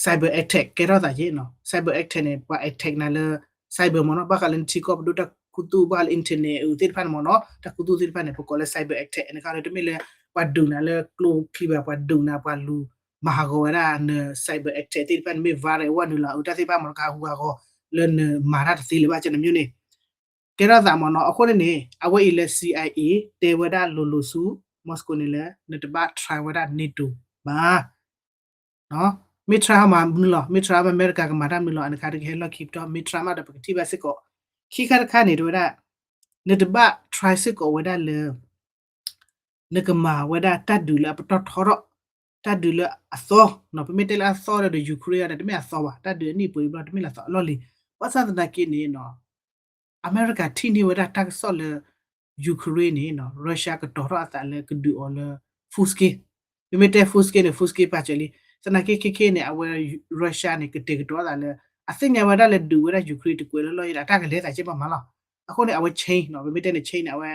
cyber attack ကဲထီၣ်သးက့နီၤ. Cyber attack န့ၣ် ပှၤ attack နၤလၢ cyber မ့ၢ်နီၤ ဘၣ်ဃးလၢနထံကီၢ်ပဒိၣ်တၢ်ခူသူၣ် ဘၣ်ဃးလၢ internet အုးသ့ၣ်တဖၣ်န့ၣ်မ့ၢ်နီၤ တၢ်ခူသူၣ်သ့ၣ်တဖၣ်န့ၣ် ပကိးလၢ cyber attack န့ၣ်ခါလၢတမ့ၢ်လၢ ပှၤဒုးနၤလၢကျိချံဘၣ် ပှၤဒုးနၤပှၤလူၤမၤဟးဂီၤဝဲဒၣ်န cyber attack သ့ၣ်တဖၣ်န့ၣ် မ့ၢ် virus ဝဲနုာ်လီၤအုးတၢ်သ့ၣ်တဖၣ်မ့ၢ်နီၤ ကဟးဂူာ်ဟးဂီၤ လၢနမၤတၢ်တသ့လၢၤဘၣ် ကဲန့ၣ်မ့ၢ်န့ၣ် ကဲထီၣ်သးမ့ၢ်နီၤ. အဃိန့ၣ်န့ၣ် အဝဲအံၤလၢ CIA တဲဝဲဒၣ်လိၤလိၤဆူ Moscow န့ၣ်လၢ နတဘၣ် try ဝဲဒၣ် NATO ဘၣ် မ့ၢ် try ဟီမးမနုၤလီၤ, မ့ၢ် try ဟီမး အမဲရကၤကမၤတၢ်မနုၤလီၤ, အန့ၣ်တခါတကဟဲလီၢ်ခံပတီၢ်, မ့ၢ် try မးဒီးပကထံၣ်ဘၣ်စ့ၢ်ကီး. ခံခါတခါန့ၣ် တဲဝဲဒၣ် နတဘၣ် try စ့ၢ်ကီးဝဲဒၣ်လၢ နကမၤဝဲဒၣ်တၢ်ဒုးလၢအပတီၢ်ထီထီၣ်, တၢ်ဒုးလၢအသီ, ပမ့ၢ်တဲလၢအသီဒီး Ukraine ဒီးတမ့ၢ်အသီဘၣ်, တၢ်ဒုးအနံၣ်ပှဲၤအံၤဘျီ တမ့ၢ်လၢအသီအလီၢ်လံ. ဘၣ်ဆၣ်သနာ်က့န့ၣ် အမဲရကၤထံၣ်န့ၢ်ဝဲဒၣ်တၢ်ကစီၣ်လၢ Ukraine န့ၣ် Russia ကတီၤထီၣ်အသးလၢကဒုးအီၤလၢ full scale. ပမ့ၢ်တဲ full scale န့ၣ် full scale ပာ်စၢၤလံ. သနာ်က့ခဲခဲန့ၣ် အဝဲ Russia န့ၣ် ကတဲာ်ကတီၤအသးလၢ အသ့ၣ်ညါဝဲဒၣ်လၢဒုးဝဲဒၣ် Ukraine တကွဲးလၢလီၢ်ယံၤဒီး အတၢ်ကလဲၤသးကဲဘၣ်မးလီၤ. အဃိန့ၣ် အဝဲ change နီၤ, ပမ့ၢ်တဲန့ၣ် change န့ၣ် အဝဲ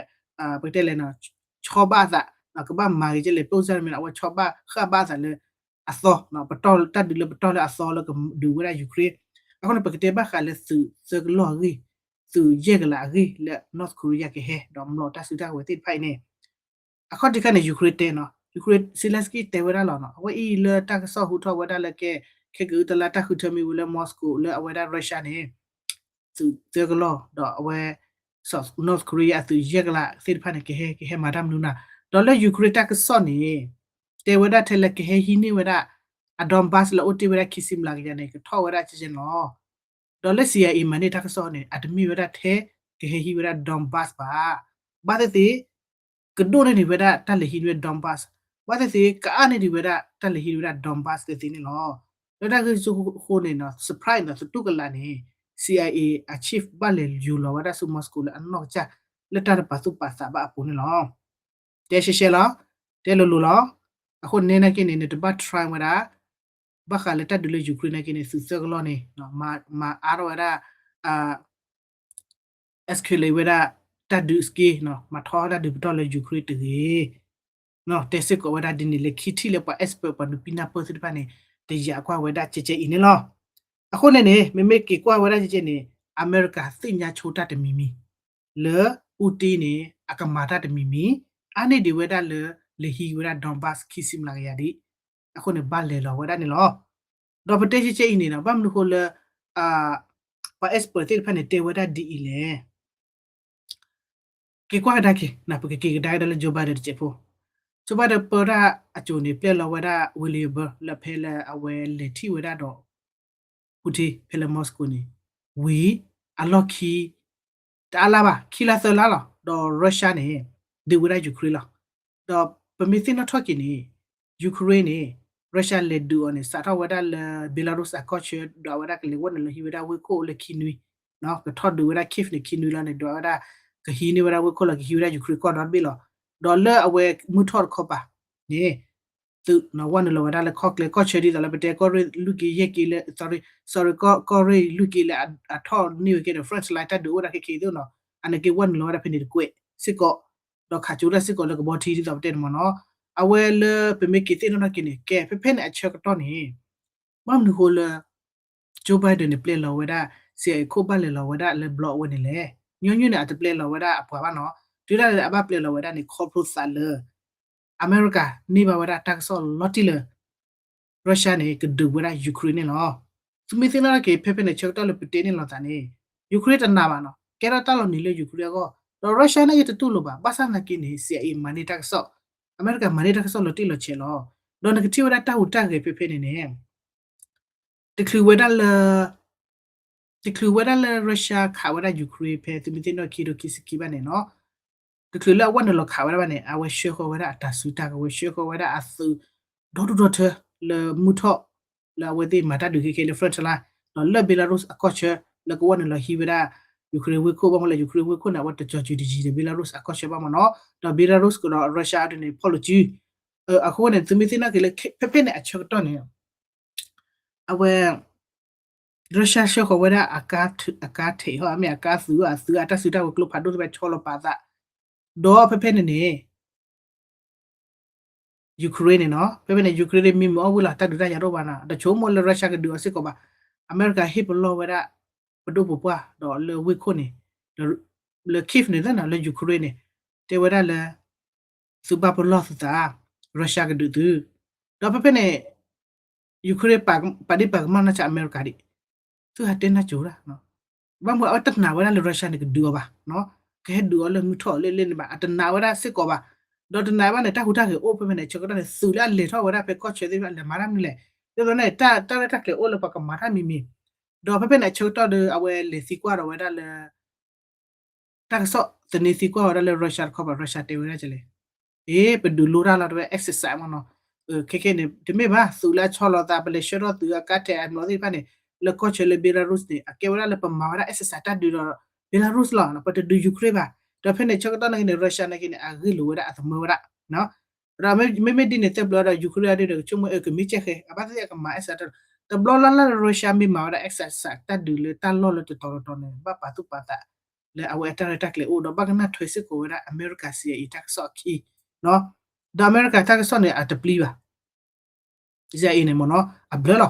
ပကတဲလဲၣ် ဆီဘၣ်အသး ကဘၣ်မၤဂ့ၤကဲလဲၣ် ပိၢ်စၢ်မ့ၢ် အဝဲဆီဘၣ်ဃၣ်ဘၣ်အသးလၢ အသီ, တၢ်ဒုးလၢပတီၢ်လၢအသီလၢကဒုးဝဲဒၣ် Ukraine. အဃိန့ၣ် ပကတဲဘၣ်ဃးလၢသုးသၢကလီၢ်အဂ့ၢ်, သုးယဲၢ်ကလးအဂ့ၢ်လၢ North Korea ကဟဲ ဒီးမျိာ်တၢ်စုတၢ်ကဝဲၤသ့ၣ်တဖၣ်အံၤန့ၣ် အခီၣ်ထံးခါန့ၣ် Ukraine တဲနီၤ, Ukraine Zelensky တဲဝဲဒၣ်လီၤနီၤ, အဝဲအံၤလၢတၢ်ကစီၣ်ဟူထီၣ်ဝဲဒၣ်လၢကဲ ခဲကအုတလါတၢ်ဃုထၢမ့ၢ်ဝဲလၢ Moscow လၢအဝဲဒၣ် Russia န့ၣ် သုးသၢကလီၢ် ဒီးအဝဲ North Korea အသုးယဲၢ်ကလးသ့ၣ်တဖၣ်န့ၣ် ကဟဲ ကဟဲမၤတၢ်မနုၤနၤ, ဒီးလၢ Ukraine တၢ်ကစီၣ်န့ၣ် တဲဝဲဒၣ်ထဲလၢကဟဲဟံးန့ၢ်ဝဲဒၣ် အ Donbas လၢအိၣ်တ့ၢ်ဝဲဒၣ်ခံဆံမျးကယၤန့ၣ် ကထီၣ်ဝဲဒၣ်ကဲကဲန့ၣ်လီၤ. ဒီးလၢ CIA မၤန့ၢ်တၢ်ကစီၣ်န့ၣ် အတမ့ၢ်ဝဲဒၣ်ထဲကဟဲဟံးဝဲဒၣ် Donbas ဘၣ်. ဘၣ်သ့ၣ်သ့ၣ် ကဒိၣ်န့ၢ်ဒံးဝဲဒၣ်တၢ်လဲၤဟံးန့ၢ်ဝဲ Donbas, ဘၣ်သ့ၣ်သ့ၣ် ကအါန့ၢ်ဒံးဝဲဒၣ်တၢ်လဲၤဟံးန့ၢ်ဝဲဒၣ် Donbas သ့ၣ်သ့ၣ်န့ၣ်လီၤ. လၢတၢ်ဂ့ၢ်ဆိဃိန့ၣ်နီၤ surprise နီၤ သတူၢ်ကလာ်န့ၣ် CIA အ chief ဘၣ်လဲၤယူၤလီၤဝဲဒၣ်ဆူ Moscow လၢအနီၢ်ကစၢ် လၢတၢ်တပာ်သူၣ်ပာ်သးဘၣ်အပူၤန့ၣ်လီၤ. တဲရှဲရှဲလီၤ, တဲလိၤလိၤလီၤ. အဃိန့ၣ်နာ်က့န့ၣ် နတဘၣ် try ဝဲဒၣ် ဘၣ်ဃးလၢတၢ်ဒုးလၢ Ukraine နာ်က့န့ၣ် သုးသၢကလီၢ်န့ၣ် မၤအါထီၣ်ဝဲဒၣ် escalate ဝဲဒၣ်တၢ်ဒုးစက့ မၤထီတၢ်ဒုးပတီၢ်လၢ Ukraine တဂ့ၤ. တဲစ့ၢ်ကီးဝဲဒၣ်ဒ်န့ၣ်လၢခံထံၣ်လၢပှၤ expert ပှၤဒုးပံးနၢ်ပၢၢ်သ့ၣ်တဖၣ်န့ၣ် တယာ်ကွၢ်ဝဲဒၣ်ကဲကဲအံၤန့ၣ်လီၤ. အဃိန့ၣ်န့ၣ် မ့မ့ၢ်က့ၤကွၢ်ဝဲဒၣ်ကဲကဲန့ၣ် အမဲရကၤသ့ၣ်ညါဆိတၢ်တမံၤမံၤ လၢ Putin န့ၣ် အကမၤတၢ်တမံၤမံၤ အါန့ၢ်ဒံးဝဲဒၣ်လၢ လဲၤဟံးဝဲဒၣ် Donbas ခံဆံမျးကယၤဒံး. အဃိန့ၣ် ဘၣ်လဲၤလီၤဝဲဒၣ်န့ၣ်လီၤ. ဒီးပတဲကဲကဲအံၤန့ၣ်နီၤ ဘၣ်မနုၤဃိလၢ ပှၤ expert သ့ၣ်တဖၣ်န့ၣ် တဲဝဲဒၣ်ဒ်အံၤလဲၣ်. က့ၤကွၢ်ကဒါက့ၤ ပကက့ၤကဒါက့ၤဒီးလၢ Joe Biden တစဲးဖိ, Joe Biden ပၢတၢ်အစိၤန့ၣ် ပျဲလီၤဝဲဒၣ် Vladimir လၢဖဲလၢအဝဲလဲၤထံၣ်ဝဲဒၣ်ဒီး Putin ဖဲလၢ Moscow န့ၣ် ဝံၤအလီၢ်ခံ တအါလါဘၣ် ခံလါသၢလါလီၤ. ဒီး Russia န့ၣ် ဒုးဝဲဒၣ် Ukraine လီၤ. ဒီးပမ့ၢ်သ့ၣ်နီၣ်ထီၣ်က့ၤန့ၣ် Ukraine န့ၣ် Russia လဲၤဒုးအီၤန့ၣ် စးထီၣ်ဝဲဒၣ်လၢ Belarus အကီၢ်ဆၢ ဒီးအဝဲဒၣ်ကလဲၤဝဲနုာ်လီၤဟံးဝဲဒၣ်ဝ့ၢ်ခိၣ်လၢခံနွံ, ကထီၣ်ဒုးဝဲဒၣ် Kyiv န့ၣ်ခံနွံလီၤန့ၣ် ဒီးအဝဲဒၣ် ကဟံးန့ၢ်ဝဲဒၣ်ဝ့ၢ်ခိၣ်လီၤ ကဟံးဝဲဒၣ် Ukraine ကီၢ်ဒီတဘ့ၣ်လီၤ. ဒီးလၢအဝဲမုၢ်ထီၣ်တခီပၤန့ၣ် သုးဝဲနုာ်လီၤဝဲဒၣ်လၢခီၣ်ကျဲကီၢ်ဆၢဒ်သိးလၢပတဲကီၢ်ရ့ၣ်လွံၢ်က့ယဲၢ်က့လၢ sorry ကီၢ်ရ့ၣ်လွံၢ်က့လၢအထီၣ်န့ၢ်ဝဲကဲဒီး front line တၢ်ဒုးအိၣ်ဝဲဒၣ်ခဲခဲအံၤသ့ၣ်နီၤ အန့ၣ်က့ဝဲနုာ်လီၤဝဲဒၣ်ဖဲန့ၣ်တကွဲးစ့ၢ်ကီး ဒီးခးကၠိတၢ်စ့ၢ်ကီးလၢကဘီထံဒ်သိးပတဲန့ၣ်မ့ၢ်နီၤ. အဝဲလၢပမ့ၢ်က့ၤသ့ၣ်နီၣ်ထီၣ်က့ၤန့ၣ် ကဲဖဲဖဲန့ၣ်အဆၢကတီၢ်န့ၣ် ဘၣ်မနုၤဃိလၢ Joe Biden န့ၣ် ပျဲလီၤဝဲဒၣ် CIA ခိၣ်ဘၣ်လဲၤလီၤဝဲဒၣ်လၢ block ဝဲန့ၣ်လဲၣ်. ညီနုၢ်န့ၣ် အတပျဲလီၤဝဲဒၣ်အပှၤဘၣ်နီၤ. တုၤဒၣ်လဲာ်လၢအဘၣ်ပျဲလီၤဝဲဒၣ်န့ၣ် ခီဖျိသးလၢ အမဲရကၤန့ၢ်ဘၣ်ဝဲဒၣ်တၢ်ကစီၣ်လီၤတံၢ်လၢ Russia န့ၣ် ကဒုးဝဲဒၣ် Ukraine န့ၣ်လီၤ. သုမ့ၢ်သ့ၣ်နီၣ်ထီၣ်က့ၤ ဖဲဖဲန့ၣ်ဆၢကတီၢ်လၢပတဲန့ၣ်လိာ်သးန့ၣ် Ukraine တနာ်ဘၣ်နီၤ. ကဲထီၣ်တၢ်လီၤနံၤလၢ Ukraine အဂီၢ် ဒီး Russia န့ၣ်ယတတူၢ်လိာ်ဘၣ်. ဘၣ်ဆၣ်သနာ်က့န့ၣ် CIA မၤန့ၢ်တၢ်ကစီၣ်, အမဲရကၤမၤန့ၢ်တၢ်ကစီၣ်လီၤတံၢ်လီၤဆဲးလီၤ. ဒီးနကထံၣ်ဝဲဒၣ်တၢ်ဟူးတၢ်ဂဲၤဖဲဖဲန့ၣ်န့ၣ် တချုးဝဲဒၣ်လၢ တချုးဝဲဒၣ်လၢ Russia ခးဝဲဒၣ် Ukraine ဖဲသုမ့ၢ်သ့ၣ်နီၣ်ခံဒိခံဆံခံဘၣ်န့ၣ်နီၤ, တချုးလၢအဝဲနုာ်လီၤခးဝဲဒၣ်ဘၣ်န့ၣ် အဝဲဆှၢဃီၤဝဲဒၣ်အတၢ်စုတၢ်ကဝဲၤ ဆှၢဃီၤဝဲဒၣ်အသုး ဒီဒူၣ်ဒီထၢလၢမုၢ်ထီၣ် လၢအဝဲသ့ၣ်မၤတၢ်ဒုးခဲခဲလၢ front line ဒီးလၢ Belarus အကီၢ်ဆၢ လၢကဝဲနုာ်လီၤဟံးဝဲဒၣ် Ukraine ဝ့ၢ်ခိၣ်ဘၣ်မ့ၢ်လၢ Ukraine ဝ့ၢ်ခိၣ်န့ၣ် အဝဲတကီၤစူၤတယံၤဒီး Belarus အကီၢ်ဆၢဘၣ်မ့ၢ်နီၤ, ဒီး Belarus ကဒီး Russia ဒ်န့ၣ် ဖီၣ်လိာ်စု အဃိန့ၣ် သုမ့ၢ်သ့ၣ်နီၣ်က့ၤလၢ ဖဲဖဲန့ၣ်အဆၢကတီၢ်န့ၣ် အဝဲ Russia ဆှၢဃီၤဝဲဒၣ်အကါ အကါထဲးဟီ မ့ၢ်အကါသုး အသုးအတၢ်စုတၢ်ကဝဲၤကျိဖးဒိၣ်သ့ၣ်တဖၣ်ဆီလီၤပာ်သး ဒီးဖဲဖဲန့ၣ်န့ၣ် Ukraine န့ၣ်နီၤ ဖဲဖဲန့ၣ် Ukraine မံမုာ်အီၣ်ဝံၤလီၤ တၢ်ဒုးတၢ်ယၤတအိၣ်ဘၣ်နီၤ တဆိကမိၣ်လၢ Russia ကဒုးအီၤစ့ၢ်ကီးဘၣ် အမဲရကၤဟ့ၣ်ပလီၢ်ဝဲဒၣ် ပဒိၣ်ပပှၢ်ဒီးလၢဝ့ၢ်ခိၣ်န့ၣ် လၢ Kyiv န့ၣ်သ့ၣ်နီၤ လၢ Ukraine န့ၣ် တဲဝဲဒၣ်လၢ သုဘၣ်ပလီၢ်သုသး Russia ကဒုးသု ဒီးဖဲဖဲန့ၣ် Ukraine ပာ်ဒ့ၣ်ပာ်ကမၣ်နီၢ်ဆါအမဲရကၤဒံး သုဟးတဲနၢ်ကၠိၤဒၣ်, ဘၣ်မနုၤအဝဲတနာ်ဝဲဒၣ်လၢ Russia န့ၣ် ကဒုးအီၤဘၣ်, ကဟဲဒုးအီၤလၢမုၢ်ထီၣ်အီၤလၢလ့န့ၣ်ဘၣ်, အတနာ်ဝဲဒၣ်စ့ၢ်ကီးဘၣ်. ဒီးတနာ်ဘၣ်န့ၣ် တၢ်ဟူးတၢ်ဂဲၤအိၣ်ဖဲဖဲန့ၣ် ဆၢကတီၢ်န့ၣ် သုးလၢအလဲၤထီၣ်ဝဲဒၣ်ဖဲကီၢ်ဆၢသ့ၣ်တဖၣ် လဲၤမၤတၢ်မနုၤလဲၣ်. ဒ်သိးန့ၣ် တၢ်ရဲၣ်တၢ်ကျဲၤအိၣ်လၢပှၤကမၤတၢ်မံၤမံၤ, ဒီးဖဲဖဲန့ၣ် အဆၢကတီၢ်ဒီး အဝဲလဲၤသံကွၢ်ဒီးဝဲဒၣ်လၢ တၢ်ကစီၣ်သန့သံကွၢ်ဝဲဒၣ်လၢ Russia တခီပၤ Russia တဲဝဲဒၣ်ကလဲၣ်, အ့ ပဒုးလိတၢ်လီၤ တဲဝဲ exercise မ့ၢ်နီၤ. ခဲခဲန့ၣ် တမ့ၢ်ဘၣ် သုးလၢအဆီလီၤသး ပလဲၤဆှၢထီၣ်သုးအကါထဲးအမျိာ်သ့ၣ်တဖၣ်န့ၣ် လၢကီၢ်ဆၢလၢ Belarus န့ၣ် အကဲဝဲဒၣ်လၢပမၤဝဲဒၣ် exercise တၢ်ဒုးဒီး Belarus လီၤ, ပတဒုး Ukraine ဘၣ်. ဒီးဖဲန့ၣ် ဆၢကတီၢ်နာ်က့န့ၣ် Russia နာ်က့န့ၣ် အဂ့ၢ်လိာ်ဝဲဒၣ်အသမၢဝဲဒၣ် ဒီးမ့မ့ၢ်ဒ်န့ၣ် သၢဘျီဒီး Ukraine အဒုးဒီး ကဆိကမိၣ်အကမ့ၢ်ကဲဃဲ အဘၣ်သ့ၣ်သ့ၣ်အကမၤ exercise တၢ်ဒုး, တဘျီလၢ်လၢ်လၢ Russia မ့ၢ်မၤဝဲဒၣ် exercise တၢ်ဒုးလၢတၢ်လီၢ်လၢတတီၤတတီၤန့ၣ် ဘၣ်ပာ်သူၣ်ပာ်သး လၢအဝဲအတၢ်ရဲၣ်တၢ်ကျဲၤအိၣ်ဒီး ဘၣ်ကနၣ်ထွဲစ့ၢ်ကီးဝဲဒၣ် အမဲရကၤ CIA တၢ်ကစီၣ်အခံ, ဒီးအမဲရကၤတၢ်ကစီၣ်န့ၣ် အတပျံၤဘၣ် CIA န့ၣ်မ့ၢ်နီၤ အဘျၢလီၤ.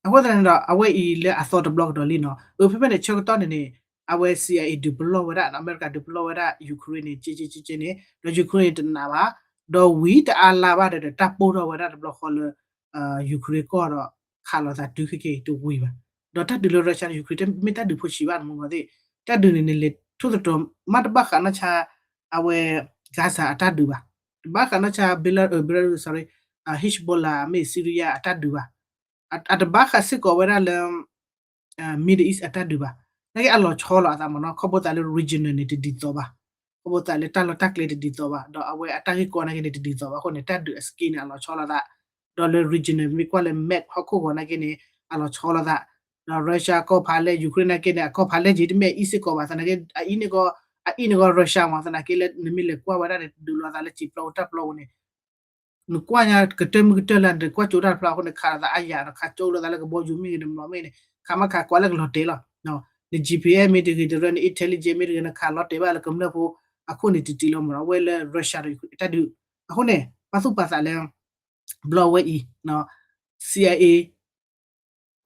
အဃိသတးန့ၣ်ဒီး အဝဲအံၤလၢအသီတဘျီကဒီးလံနီၤ, အဖဲဖဲန့ၣ် ဆၢကတီၢ်န့ၣ်န့ၣ် အဝဲ CIA ဒုးပလီၢ်ဝဲဒၣ် အမဲရကၤဒုးပလီၢ်ဝဲဒၣ် Ukraine န့ၣ် က့က့က့က့န့ၣ် ဒီး Ukraine န့ၣ်တနာ်ဘၣ်, ဒီးဝံၤတအါလါဘၣ်ဒီး တၢ်ပိၢ်ထီၣ်ဝဲဒၣ်တဘျီဃီလၢ Ukraine ကီၢ်ဒီး ခးလိာ်သးတုၤခဲက့ၤတဝံၤဘၣ်. ဒီးတၢ်ဒုးလၢ Russia ဒီး Ukraine တမ့ၢ်တၢ်ဒုးဖိဆံးဘၣ် နမ့ၢ်သ့ၣ်, တၢ်ဒုးန့ၣ်န့ၣ် လဲၤထူၣ်သတြီၤ မ့ၢ်တဘၣ်ဃးနီၢ်ဆါ အဝဲ Gaza အတၢ်ဒုးဘၣ်, တဘၣ်ဃးနီၢ်ဆါ Belarus, sorry, Hezbollah မ့ၢ် Syria အတၢ်ဒုးဘၣ်, အတဘၣ်ဃးစ့ၢ်ကီးဝဲဒၣ်လၢ Middle East အတၢ်ဒုးဘၣ်. နာ်က့အလီၤဆီလိာ်အသးမ့ၢ်နီၤ ခီဖျိသးလၢ regional န့ၣ် တဒ်သိးဘၣ်, ခီဖျိသးလၢတၢ်လီၢ်တၢ်ကျဲတဒ်သိးဘၣ် ဒီးအဝဲအတၢ်ဂ့ၢ်ကီနာ်က့န့ၣ် တဒ်သိးဘၣ်အဃိန့ၣ် တၢ်ဒုးအ scale န့ၣ် အလီၤဆီလိာ်သး, ဒီးလၢ regional မ့ၢ်ကွၢ်လၢ map ဟီၣ်ခိၣ်ဂီၤနာ်က့န့ၣ် အလီၤဆီလိာ်သး, ဒီး Russia ကီၢ်ဖးလဲၢ် Ukraine နာ်က့န့ၣ် အကီၢ်ဖးလဲၢ်က့ၤ တမ့ၢ်အအံၤစ့ၢ်ကီးဘၣ် သနာ်က့ အအံၤန့ၣ်ကီး အအံၤန့ၣ်ကီး Russia မ့ၢ် သနာ်က့လၢနမ့ၢ်လဲၤကွၢ်ဝဲဒၣ်န့ၣ် ဒုးလိာ်သးလၢစံာ်ပျီပူၤတၢ်ပျီပူၤန့ၣ် နကွၢ်ညါကတၢၢ်မုၢ်ကတၢၢ်လၢ နကွၢ်ကၠိတၢ်တဖျါအဃိန့ၣ် ခးလိာ်သးအါယၤဒီး ခးကၠိလိာ်သးလၢကဘီယူၤမ့ၢ်ဂ့ၤ တဘျီမ့ၢ်န့ၣ် ခးမ့ၢ်ခးကွၢ်လၢကလီၤတဲာ်လီၤ. န G P S မ့ၢ်တဂ့ၤ တရၢ န intelligence မ့ၢ်တဂ့ၤ နခးလီၤတဲာ်ဘၣ်လၢကမျၢၢ်ဖိအခိၣ်န့ၣ် တတံၢ်လီၤမ့ၢ်နီၤ အဝဲလၢ Russia ဒီးတၢ်ဒုး အဃိန့ၣ် ပာ်သူၣ်ပာ်သးလၢ ဘျီဝဲအံၤ CIA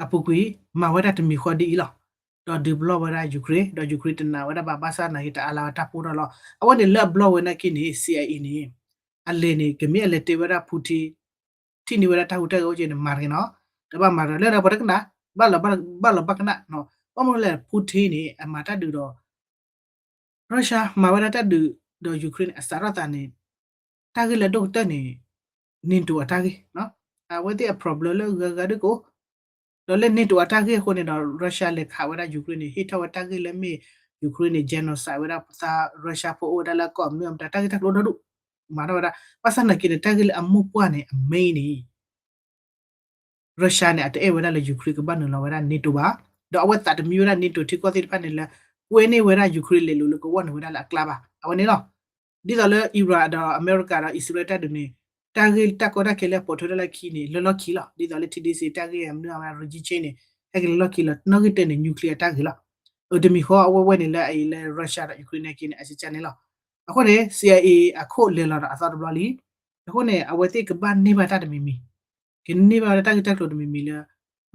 အပူၤကွံာ် မၤဝဲဒၣ်တမံၤဃီဒ်အံၤလီၤ. ဒီးဒုးပလီၢ်ဝဲဒၣ် Ukraine ဒီး Ukraine တနာ်ဝဲဒၣ်ဘၣ် ဘၣ်ဆၣ်သနာ်က့ တအါလါဝဲတၢ်ပိၢ်ထီၣ်လီၤ. အဝဲန့ၣ်လၢအဘျီဝဲနာ်က့န့ၣ် CIA န့ၣ် အလဲၤန့ၣ် ကမ့ၢ်အလဲၤတဲဝဲဒၣ် Putin ထံၣ်န့ၢ်ဝဲဒၣ်တၢ်ဟူးတၢ်ဂဲၤအိၣ်က့န့ၣ် မၤတဂ့ၤနီၤ တဘၣ်မၤတဂ့ၤ လၢပတကနၣ် ဘၣ်လီၤဘၣ်လီၤဘၣ်ကနၣ် ဘၣ်မနုၤလဲၣ် Putin န့ၣ် အမၤတၢ်ဒုးဒီး Russia မၤဝဲဒၣ်တၢ်ဒုးဒီး Ukraine န့ၣ် အစးထီၣ်သးန့ၣ် တၢ်ဂ့ၢ်လၢအဒိၣ်ကတၢၢ်န့ၣ် NATO အတၢ်ဂ့ၢ် အဝဲသ့ၣ်အ problem လၢအဂၤဂၤဒ်ကအိၣ် ဒီးလၢ NATO အတၢ်ဂ့ၢ်အဃိန့ၣ်ဒီး Russia လဲၤခးဝဲဒၣ် Ukraine န့ၣ် ဟ့ၣ်ထီၣ်ဝဲတၢ်ဂ့ၢ်လၢမ့ၢ် Ukraine န့ၣ် genocide ဝဲဒၣ်သး Russia ဖိအိၣ်ဝဲဒၣ်လၢကီၢ်မနုၤအမတၤ တၢ်ဂ့ၢ်တၢ်ကျိၤဒီဒူၣ် မၤထီၣ်ဝဲဒၣ် ဘၣ်ဆၣ်သနာ်က့န့ၣ် တၢ်ဂ့ၢ်လၢအမိၢ်ပှၢ်န့ၣ် အ main န့ၣ် Russia န့ၣ် အတအဲၣ်ဝဲဒၣ်လၢ Ukraine ကဘၣ်နုာ်လီၤဝဲဒၣ် NATO ဘၣ်, ဒီးအဝဲသးတမံဝဲဒၣ် NATO ထံကီၢ်သ့ၣ်တဖၣ်န့ၣ်လၢ ကွဲန့ၢ်ဝဲဒၣ် Ukraine လဲၤလိာ်လၢကဝီၤန့ၢ်ဝဲဒၣ်လၢအကျါဘၣ်. အဝဲန့ၣ်လီၤ. ဒ်သိးလၢ Iran ဒီးအမဲရကၤဒီးအံၣ်စရ့လးတၢ်ဒုးန့ၣ် တၢ်ဂ့ၢ်တၢ်ကီတၢ်ခဲလၢအပိာ်ထွဲထီၣ်လၢခံန့ၣ် လၢလီၢ်ခံလီၤ. ဒ်သိးလၢ ထံဒ့စ့ တၢ်ဂ့ၢ်မနုၤအမတၤ regime change န့ၣ် ဟဲက့ၤလၢလီၢ်ခံလီၤ. နီၣ်ဂံၢ်တၢန့ၣ် nuclear တၢ်ဂ့ၢ်လီၤ. အတမံၤဃီအဝဲဝဲန့ၣ်လၢအအံၤလၢ Russia ဒီး Ukraine နာ်က့န့ၣ် အစံးကန့ၣ်လီၤ. အဃိန့ၣ် CIA အခိၣ်လဲၤလီၤဒီးအသီတဘျီလံ. အဃိန့ၣ် အဝဲသ့ၣ်ကဘၣ်န့ၢ်ဘၣ်တၢ်တမံၤမံၤ, ကန့ၢ်ဘၣ်ဝဲဒၣ်တၢ်ဂ့ၢ်တၢ်ကျိၤတမံၤမံၤလၢ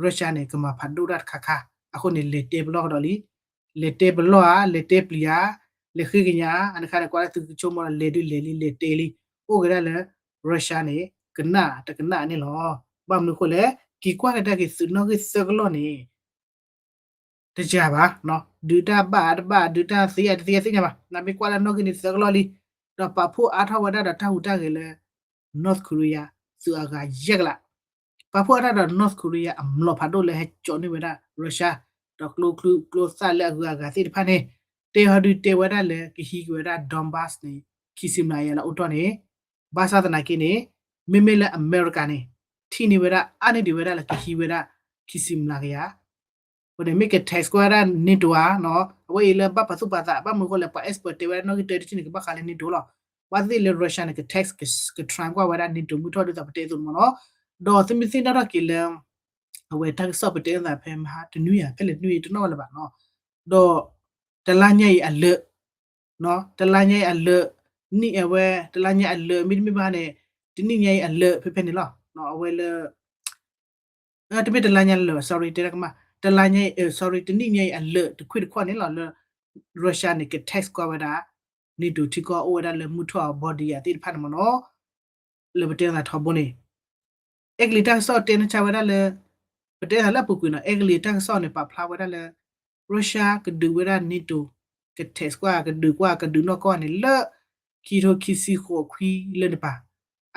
Russia န့ၣ် ကမၤဖးဒိၣ်တၢ်တခါခါ, အဃိန့ၣ် လဲၤတဲပလီၢ်ကဒီးလံ. လဲၤတဲပလီၢ်ဧါ, လဲၤတဲပျံၤဧါ, လဲၤဃ့ကညးဧါ, အန့ၣ်ခါန့ၣ် ကွၢ်လၢသုကဆိကမိၣ်ဒီး လဲၤဒုးလဲၤလံ လဲၤတဲလံ, အိၣ်က့ၤဒၣ်လၢ Russia န့ၣ် ကနၣ်တကနၣ်န့ၣ်လီၤ. ဘၣ်မနုၤအဃိလဲၣ်, က့ၤကွၢ်ကဒါက့ၤသုးနီၣ်ဂံၢ်သၢကလီၢ်န့ၣ် တယၤဘၣ်, ဒုးတၢ်ဘၣ်တဘၣ်, ဒုးတၢ်သ့အတသ့သ့ၣ်ညါဘၣ်. နမ့ၢ်ကွၢ်လၢနီၣ်ဂံၢ်န့ၣ်သၢကလီၢ်လံ, ဒီးပာ်ဖှိၣ်အါထီၣ်ဝဲဒၣ်ဒီးတၢ်ဟူးတၢ်ဂဲၤလၢ North Korea သုးအဂၤယဲၢ်ကလး, ပာ်ဖှိၣ်အါထီၣ်ဒီး North Korea အမျိာ်ဖးဒိၣ်လၢဟဲကၠီန့ၢ်ဝဲဒၣ် Russia ဒီးကျိချံကျိသၣ်လၢအဂုၤအဂၤသ့ၣ်တဖၣ်န့ၣ် တဲဟီဒုးတဲဝဲဒၣ်လၢကဟံးက့ၤဝဲဒၣ် Donbas န့ၣ် ခံဆံမျးကယၤလၢအိၣ်ထီၣ်န့ၣ်, ဘၣ်ဆၣ်သနာ်က့န့ၣ် မ့မ့ၢ်လၢအမဲရကၤန့ၣ် ထံၣ်န့ၢ်ဝဲဒၣ် အါန့ၢ်ဒံးဝဲဒၣ်လၢကဟံးဝဲဒၣ် ခံဆံမျးကယၤ အဃိန့ၣ် မ့ၢ်က tax ကွၢ်ဝဲဒၣ် NATO ဧါ, အဝဲအံၤလၢဘၣ်ပာ်သူၣ်ပာ်သး ဘၣ်မနုၤအဃိလဲၣ် ပှၤ expert တဲဝဲဒၣ်နီၣ်ဂံၢ်တၢတထံၣ်န့ၣ် ကဘၣ်ဃးလၢ NATO လီၤ. ဘၣ်သ့ၣ်လၢ Russia န့ၣ် က tax က try ကွၢ်ဝဲဒၣ် NATO မုၢ်ထီၣ်ဒ်သိးပတဲအသိးမ့ၢ်နီၤ, ဒီးသုမ့ၢ်သ့ၣ်နီၣ်ထီၣ်က့ၤလၢ အဝဲတၢ်ကစီၣ်ပတဲသးဖဲမဟါတနွံဧါ ဖဲလဲၣ်တနွံတနီၣ်ဝဲလၢၤဘၣ်နီၤ, ဒီး တလါညါအံၤအလၢာ် တလါညါအံၤအလၢာ်, နံၣ်အဝဲ တလါညါအလၢာ် မ့တမ့ၢ်ဘၣ်န့ၣ် တနံၣ်ညါအံၤအလၢာ်ဖဲဖဲန့ၣ်လီၤ. အဝဲလၢ တမ့ၢ်တလါညါလၢာ် sorry တဲတၢ်ကမၣ် တလါညါအံၤ sorry တနံၣ်ညါအံၤအလၢာ်တခွံၣ်တခီၣ်န့ၣ်လီၤလၢ Russia န့ၣ် က tax ကွၢ်ဝဲဒၣ် NATO ထံကီၢ်အိၣ်ဝဲဒၣ်လၢမုၢ်ထီၣ်အ border သ့ၣ်တဖၣ်န့ၣ်မ့ၢ်နီၤ, လၢပတဲသးထီဘိန့ၣ် အဲကလံးတၢ်ကစီၣ်တဲနဆါဝဲဒၣ်လၢ ပတဲသးလၢအပူၤကွံာ်နီၤ အဲကလံးတၢ်ကစီၣ်န့ၣ် ပာ်ဖျါဝဲဒၣ်လၢ Russia ကဒုးဝဲဒၣ် NATO ကထဲးကွၢ် ကဒုးကွၢ် ကဒုးနီၢ်ကီၢ်န့ၣ် လၢ ခံထိခံဆံဃိးခွံလၢန့ၣ်ပၢ်.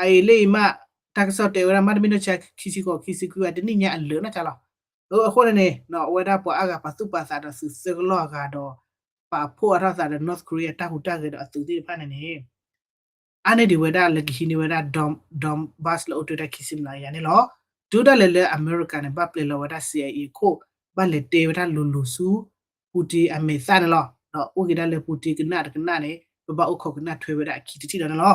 အအံၤလၢအံၤမး တၢ်ကစီၣ်တဲဝဲဒၣ် မ့တမ့ၢ်နီၢ်ဆါ ခံဆံဃိး ခံဆံခွံ အတနံၣ်ညါအလၢာ်နီၢ်ဆါလီၤ. အဃိန့ၣ်န့ၣ် အဝဲဒၣ်ပှၤအါဂၤပာ်သူၣ်ပာ်သးဒီးသုးသၢကလီၢ်အဂၤဒီး ပာ်ဖှိၣ်အါထီၣ်သးဒီး North Korea တၢ်ဟူးတၢ်ဂဲၤဒီးအသုးသ့ၣ်တဖၣ်န့ၣ်န့ၣ် အါန့ၢ်ဒံးဝဲဒၣ်လၢကဟံးန့ၢ်ဝဲဒၣ် Donbas လၢအိၣ်တ့ၢ်ဝဲဒၣ်ခံဆံမျးကယၤန့ၣ်လီၤ. တုၤဒၣ်လဲာ်လၢအမဲရကၤန့ၣ် ဘၣ်ပျဲလီၤဝဲဒၣ် CIA အခိၣ် ဘၣ်လဲၤတဲဝဲဒၣ်လိၤလိၤဆူ Putin အမဲာ်သၣ်န့ၣ်လီၤ. ဒီးအိၣ်က့ၤဒၣ်လၢ Putin ကနၣ်တကနၣ်န့ၣ် ပဘၣ်အိၣ်ခိးကနၣ်ထွဲဝဲဒၣ်အခံတထံၣ်ဒီးန့ၣ်လီၤ.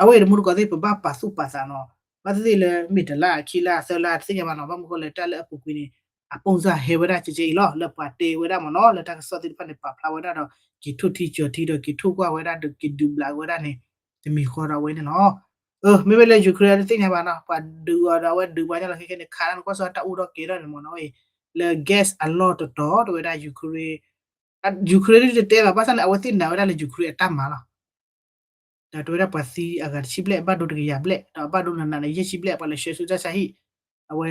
အဝဲအံၤတမူတကိးသ့ၣ် ပဘၣ်ပာ်သူၣ်ပာ်သးနီၤ ဘၣ်သ့ၣ်သ့ၣ်လၢမ့ၢ်တလါခံလါသၢလါတသ့ၣ်ညါဘၣ်နီၤ ဘၣ်မနုၤဃိလဲၣ် တၢ်လၢအပူၤကွံာ်န့ၣ် အပိၢ်စၢ်ဟဲဝဲဒၣ်ကဲကဲအံၤလီၤ လၢပှၤတဲဝဲဒၣ်မ့ၢ်နီၤ လၢတၢ်ကစီၣ်သ့ၣ်တဖၣ်န့ၣ် ပာ်ဖျါဝဲဒၣ်ဒီး က့ၤထိၣ်ထံကၠီၤထံဒီးက့ၤထိၣ်ကွၢ်ဝဲဒၣ်ဒီးက့ၤဒုးဘျးဝဲဒၣ်န့ၣ် တမံၤဃီဒီးအဝဲန့ၣ်လီၤ. မ့မ့ၢ်လၢ Ukraine တသ့ၣ်ညါဘၣ်နီၤ ပှၤဒုးအီၤဒီးအဝဲဒုးပှၤညါလီၤ ခဲခဲန့ၣ် ခးတၢ်န့ၣ်ကွၢ်စိတၢ်အူထီၣ်ကဲထီၣ်န့ၣ်မ့ၢ်နီၤ လၢ gas အလီၢ်တတီၤ တဝဲဒၣ် Ukraine Ukraine ဒ်တတဲဘၣ် ဘၣ်ဆၣ်န့ၣ် အဝဲသ့ၣ်နာ်ဝဲဒၣ်လၢ Ukraine အတၢ်မၤလီၤ. ဒီးတဝဲဒၣ်ပှၤသံအဂၤတဆံဘျဲၣ် ဘၣ်ဒိတကယၤဘျဲၣ် ဒီးဘၣ်ဒိနးနးန့ၣ် ယဲၢ်ဆံဘျဲၣ် ပှၤလဲၤဆှၢဆူတၢ်ဆါဟံၣ် အဝဲ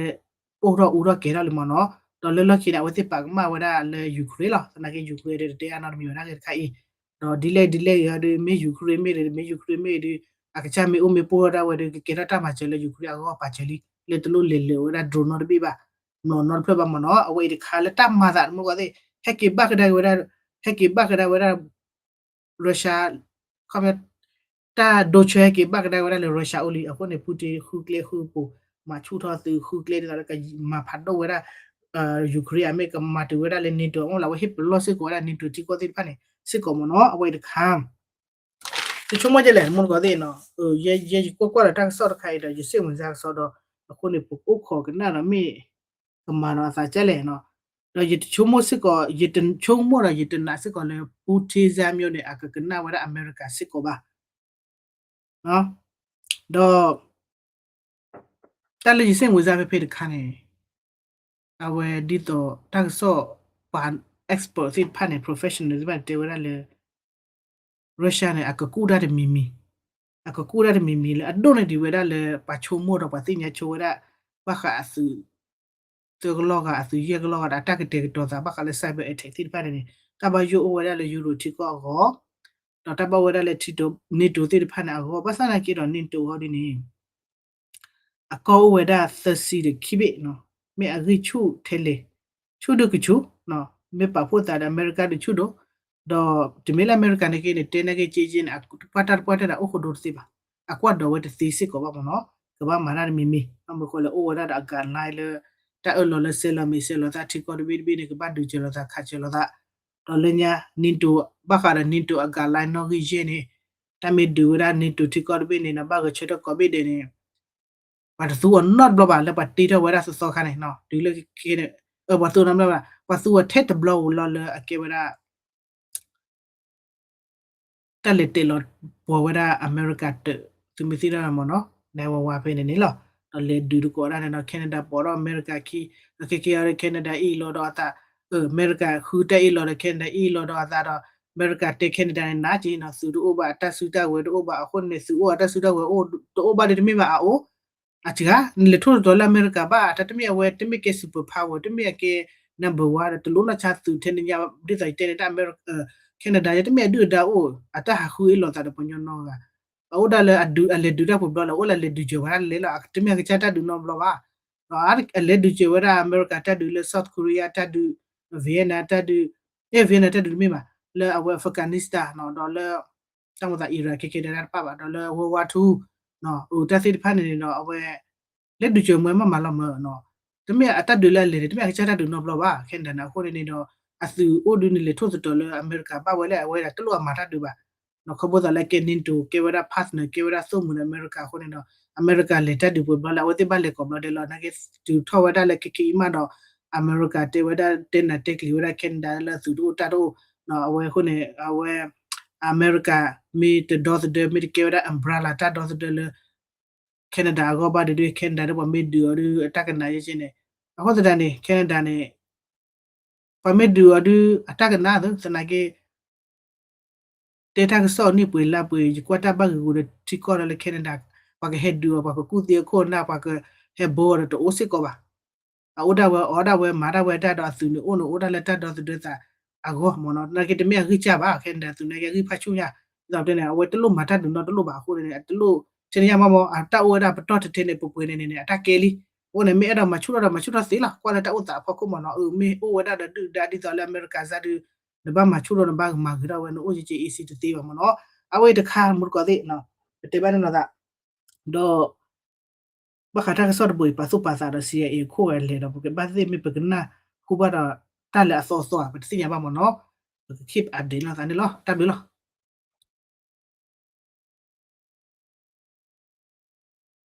အိၣ်ထီၣ်အူထီၣ်ကဲထီၣ်လံမ့ၢ်နီၤ. ဒီးလၢလီၢ်ခံန့ၣ် အဝဲသ့ၣ်ပာ်ကမၣ်ဝဲဒၣ်လၢ Ukraine လီၤ. သနာ်က့ Ukraine ဒ်တတဲအါနီတမံၤဝဲဒၣ်ဂ့ၢ်တခါအံၤ ဒီးဒ်လဲၣ်ဒ်လဲၣ်ဂ့ၤဒီး မ့ၢ် Ukraine မ့ၢ်ဒီး မ့ၢ် Ukraine မ့ၢ်ဒီး အကစၢ်မ့ၢ်အိၣ်မ့ၢ်ပိၢ်ထီၣ်ဒၣ်ဝဲဒီး ကကဲထီၣ်တၢ်မၤစၢၤလၢ Ukraine အဂီၢ်ပာ်စၢၤလံ လၢတလိၣ်လဲၤလၢာ်ဝဲဒၣ် drone နီတဘ့ၣ်ဘၣ် နီၢ်နီတဖျၢၣ်ဘၣ်မ့ၢ်နီၤ. အဝဲအံၤတခါလၢတၢ်မၤသးတမူတကိးသ့ၣ် ဟဲက့ၤဘၣ်ကဒါက့ၤဝဲဒၣ် ဟဲက့ၤဘၣ်ကဒါဝဲဒၣ် Russia ခီပညီ တၢ်ဒိဆၢဟဲက့ၤဘၣ်ကဒါဝဲဒၣ်လၢ Russia အိၣ်လံ. အဃိန့ၣ် Putin ဃုကျဲဃုပူၤ မၤဆူၣ်ထီၣ်သုးဃုကျဲဒ်သိးလၢကမၤဖးဒိၣ်ဝဲဒၣ် Ukraine အမ့ၢ်ကမၤတုၤဝဲဒၣ်လၢ NATO အအိၣ်လီၤ. အဝဲဟ့ၣ်ပလီၢ်စ့ၢ်ကီးဝဲဒၣ် NATO ထံကီၢ်သ့ၣ်တဖၣ်န့ၣ် စ့ၢ်ကီးမ့ၢ်နီၤ. အဝဲအံၤတခါ တဆိကမိၣ်ကလဲၣ် တမူတကိးသ့ၣ်နီၤ ယဲယကွၢ်ကွၢ်ဒီးတၢ်ကစီၣ်တခါအံၤဒီး ယစိတ်ဝင်စားကစီဒီး အဃိန့ၣ် ပကအိၣ်ခိးကနၣ်ဒီးမ့ၢ် ကမၤဒီးအသးကလဲၣ်နီၤ. ဒီးယတဆိကမိၣ်စ့ၢ်ကီး ယတဆိကမိၣ်ဒီးယတနာ်စ့ၢ်ကီးလၢ Putin စၢ်မျိန့ၣ် အကကနၣ်ဝဲဒၣ်အမဲရကၤစ့ၢ်ကီးဘၣ်. ဒီး တၢ်လၢယစိတ်ဝင်စားဖဲဖဲတခါန့ၣ် အဝဲဒ်သိးတၢ်ကစီၣ်ပှၤ expert သ့ၣ်တဖၣ်န့ၣ် professional သ့ၣ်တဖၣ်န့ၣ် တဲဝဲဒၣ်လၢ Russia န့ၣ် အကကူၣ်တၢ်တမံၤမံၤ, အကကူၣ်တၢ်တမံၤမံၤလၢအဒိၣ်န့ၢ်ဒံးဝဲဒၣ်လၢ ပှၤဆိကမိၣ်ဒီးပှၤသ့ၣ်ညါဆိဝဲဒၣ် ဘၣ်ဃးအသုး သၢကလီၢ်ဂၤ အသုးယဲၢ်ကလီၢ်ဂၤဒီး အတၢ်ကတဲာ်ကတီၤသး ဘၣ်ဃးလၢ cyber attack သ့ၣ်တဖၣ်န့ၣ်န့ၣ် တၢ်ဘၣ်ယိၣ်အိၣ်ဝဲဒၣ်လၢ Euro ထံကီၢ်အဂီၢ်, ဒီးတၢ်ဘၣ်ဝဲဒၣ်လၢ NATO သ့ၣ်တဖၣ်န့ၣ်အဂီၢ်, ဘၣ်ဆၣ်သနာ်က့ဒီး NATO အဂီၢ်ဒ်န့ၣ် အကီၢ်အိၣ်ဝဲဒၣ်သၢဆံဒီးခံဘ့ၣ်နီၤ, မ့ၢ်အဂံၢ်ဆူၣ်ထဲလဲၣ်, ဆူၣ်ဒုကဆူၣ်, မ့ၢ်ပာ်ဖှိၣ်သးဒီးအမဲရကၤဒုးဆူၣ်ဒိၣ်, ဒီးတမ့ၢ်လၢအမဲရကၤန့ၣ်က့န့ၣ် တဲနာ်က့က့က့န့ၣ် ပှၢ်တၢ်တပှၢ်တၢ်ဒၣ်အိၣ်ဃိဒိတသ့ဘၣ်, အကွၢ်ဒိးဝဲတသ့စ့ၢ်ကီးဘၣ်မ့ၢ်နီၤ, ကဘၣ်မၤတၢ်တမံၤမံၤ, ဘၣ်မနုၤဃိလဲၣ် အိၣ်ဝဲဒၣ်ဒီးအ guideline လၢ တၢ်အၢၣ်လီၤလၢစဲးလီၤမ့ၤစဲးလီၤသးထံကီၢ်တဘ့ၣ်တဘ့ၣ်န့ၣ် ကဘၣ်ဒုးစဲးလီၤသးခးစဲးလီၤသး, ဒီးလၢညါ NATO ဘၣ်ဃးဒီး NATO အ guideline နီၣ်ဂံၢ်ယဲၢ်န့ၣ် တၢ်မ့ၢ်ဒုးဝဲဒၣ် NATO ထံကီၢ်တဘ့ၣ်န့ၣ် နဘၣ်ဂဲၤဆၢထၢၣ်ကိးဘ့ၣ်ဒဲးန့ၣ် ပှၤတသူအီၤနီတဘျီဘၣ် လၢပှၤတ့ထီၣ်ဝဲဒၣ်သီသီခါန့ၣ်, တုၤလၢ ပှၤသူအီၤနီတဘျီဘၣ် ပှၤသူအီၤထဲတဘျီဧိၤလီၤလၢအကဲဝဲဒၣ် တၢ်လဲၤတဲာ်လီၤပှီၤဝဲဒၣ်အမဲရကၤတၢး သုမ့ၢ်သ့ၣ်နီၣ်မ့ၢ်နီၤ နဲဝဲဝါဖဲန့ၣ်န့ၣ်လီၤ. ဒီးလဲၤဒုးတကိးဒၣ်န့ၣ်ဒီး Canada ပိာ်ထီၣ်အမဲရကၤခံ, ဒီးခဲကဲအံၤ Canada အ့ၣ်လိာ်ဒီးအသး, အမဲရကၤဃုတၢ်အ့ၣ်လိာ်ဒီး Canada အ့ၣ်လိာ်ဒီးအသးဒီး အမဲရကၤတဲ Canada န့ၣ် နးက့နီၤ သုးတအိၣ်ဘၣ် အတၢ်စုတၢ်ဝဲၤတအိၣ်ဘၣ် အဃိန့ၣ် သုးအိၣ်အတၢ်စုတၢ်ဝဲၤတအိၣ်ဘၣ်အဃိန့ၣ် သုးအိၣ်ဘၣ်ဒီးတမ့ၢ်ဘၣ်အအိၣ် အစှၤ နလဲၤထိၣ်သတြီၤလၢအမဲရကၤဘၣ် တၢ်တမ့ၢ်အဝဲ တမ့ၢ်အကဲ super power တမ့ၢ်အကဲ number one ဒီးတလိၣ်နီၢ်ဆါသုးထဲန့ၣ်ညါ ဒ်သိးယတဲန့ၣ် တၢ်အမဲရကၤ Canada ယတမ့ၢ်အဒုၣ်အဒါအိၣ် အတၢ်ဟးဃုအ့ၣ်လိာ်သးဒီးပှၤကညီနီတဂၤ အအိၣ်ဒၣ်လၢအလဲၤဒုးတၢ်ပှဲၤဘျီလီၤ အိၣ်လၢအလဲၤဒုးစၢၤဝဲဒၣ်လဲၣ်လီၤ တမ့ၢ်အကစၢ်တၢ်ဒုးနီတဘျီဘၣ် အလဲၤဒုးစၢၤဝဲဒၣ်အမဲရကၤတၢ်ဒုးလၢ South Korea တၢ်ဒုး Vietnam တၢ်ဒုး အဲ Vietnam တၢ်ဒုးတမ့ၢ်ဘၣ် လၢအဝဲ Afghanistan နီၤ ဒီးလၢ တၢ်မိၣ်သး Iraq ခဲကဲဒၣ်တၢ်တဖၣ်ဘၣ် ဒီးလၢ World War Two အိၣ်တၢ်သ့ၣ်တဖၣ်န့ၣ်န့ၣ်ဒီး အဝဲ လဲၤဒုးစၢၤမ့ၢ်မးမးလီၤမးနီၤ တမ့ၢ်အတၢ်ဒုးလၢအလဲၤန့ၣ် တမ့ၢ်အကစၢ်တၢ်ဒုးနီတဘျီဘၣ် Canada န့ၣ် အဃိန့ၣ်န့ၣ်ဒီး အသုးအိၣ်ဒုးန့ၣ် လဲၤထိၣ်သတြီၤလၢအမဲရကၤဘၣ်ဝဲလၢအဝဲဒၣ်တလိၣ်အမၤတၢ်ဒုးဘၣ် ခီဖျိသးလၢကဲ NATO ကဲဝဲဒၣ် partner ကဲဝဲဒၣ်သိၣ်မှံၤဒီးအမဲရကၤအဃိန့ၣ်ဒီး အမဲရကၤလဲၤတၢ်ဒုးပှဲၤဘျီလၢအဝဲသ့ၣ်ဘၣ်လဲၤကိးဘျီဒဲးလီၤ နာ်က့ တုၤထီၣ်ဝဲဒၣ်လၢခဲခဲအံၤမးဒီး အမဲရကၤတဲဝဲဒၣ်တဲနၤတဲကျံၤဝဲဒၣ် Canada လၢအသုးတအိၣ်တၢ်တအိၣ် အဝဲအဃိန့ၣ် အဝဲ အမဲရကၤ မ့ၢ်တဒီသဒၢ မ့ၢ်တကဲဝဲဒၣ် umbrella တၢ်ဒီသဒၢလၢ Canada အဂီၢ်ဘၣ်ဒုးဒုး Canada ဒီးပှၤမ့ၢ်ဒုးအီၤဒုးအတၢ်ကနၣ်ယဲၢ်ကဲန့ၣ် အဃိသတးန့ၣ် Canada န့ၣ် ပှၤမ့ၢ်ဒုးအီၤဒုးအတၢ်ကနၣ်သနာ်က့ တဲတၢ်ကစီၣ်နံၣ်ပှဲၤလါပှဲၤ ယကွၢ်တၢ်ဘၣ်ဂ့ၤဂ့ၤဒီးထံကီၢ်ဒီးလၢ Canada ပှၤကဟဲဒုးအီၤ ပှၤကကူၣ်သ့အခိၣ်အနၢ် ပှၤကဟဲဘိအီၤဒီးတအိၣ်စ့ၢ်ကီးဘၣ် အအိၣ်ဒၣ်ဝဲအီၣ်ဒၣ်ဝဲမၤဒၣ်ဝဲတၢ်ဒီးအသုးန့ၣ် အိၣ်န့ၣ်အိၣ်ဒၣ်လၢတၢ်ဒီသဒၢသးအဂီၢ်မ့ၢ်နီၤ. နာ်က့တမ့ၢ်အဂံၢ်စၢ်ဘၣ် ခဲန့ၣ် အသုးန့ၣ်ကဲဂံၢ်ဖးဆူၣ်ညါ, ဒ်သိးပတဲန့ၣ် အဝဲတလိၣ်မၤတၢ်ဒုးနီတလိၣ်ဘၣ်အဃိန့ၣ် အတလိၣ် ဆ့ညါမ့ၢ်မ့ၢ် အတၢ်အိၣ်ဝဲဒၣ်ပတီၢ်တထဲန့ၣ် ပှဲၤပှဲၤန့ၣ်န့ၣ် အတၢ်ကဲလံ. အဃိန့ၣ် မ့ၢ်အဲၣ်ဒိးမၤဆူၣ်ထီၣ်ဒီးမၤဆူၣ်ထီၣ်သ့လီၤ ကွၢ်လၢတၢ်အိၣ်သးအဖီခိၣ်မ့ၢ်နီၤ. အမ့ၢ်အိၣ်ဝဲဒၣ်ဒီးဒုၣ်ဒါဒ်သိးလၢအမဲရကၤစၢ်ဒုး နဘၣ်မၤဆူၣ်ထီၣ်နဘၣ်မၤဂ့ၤထီၣ်ဝဲ နအိၣ်က့ၤက့ၤ easy တသ့ဘၣ်မ့ၢ်နီၤ. အဝဲအံၤတခါမူတကိးသ့ၣ် ပတဲဘၣ်န့ၣ်လီၤသး ဒီး ဘၣ်ဃးတၢ်ကစီၣ်တဘိအံၤ ပာ်သူၣ်ပာ်သးဒီး CIA အခိၣ်ဂၤလဲၤဒီး ပကဘၣ်သ့ၣ်မ့ၢ်ပကနၢ်ဟူဘၣ်ဒီး တၢ်လၢအသီအသီဧါ ပတသ့ၣ်ညါဘၣ်မ့ၢ်နီၤ. ပက keep update လိာ်သးန့ၣ်လီၤ. တၢ်ဘျုးလီၤ.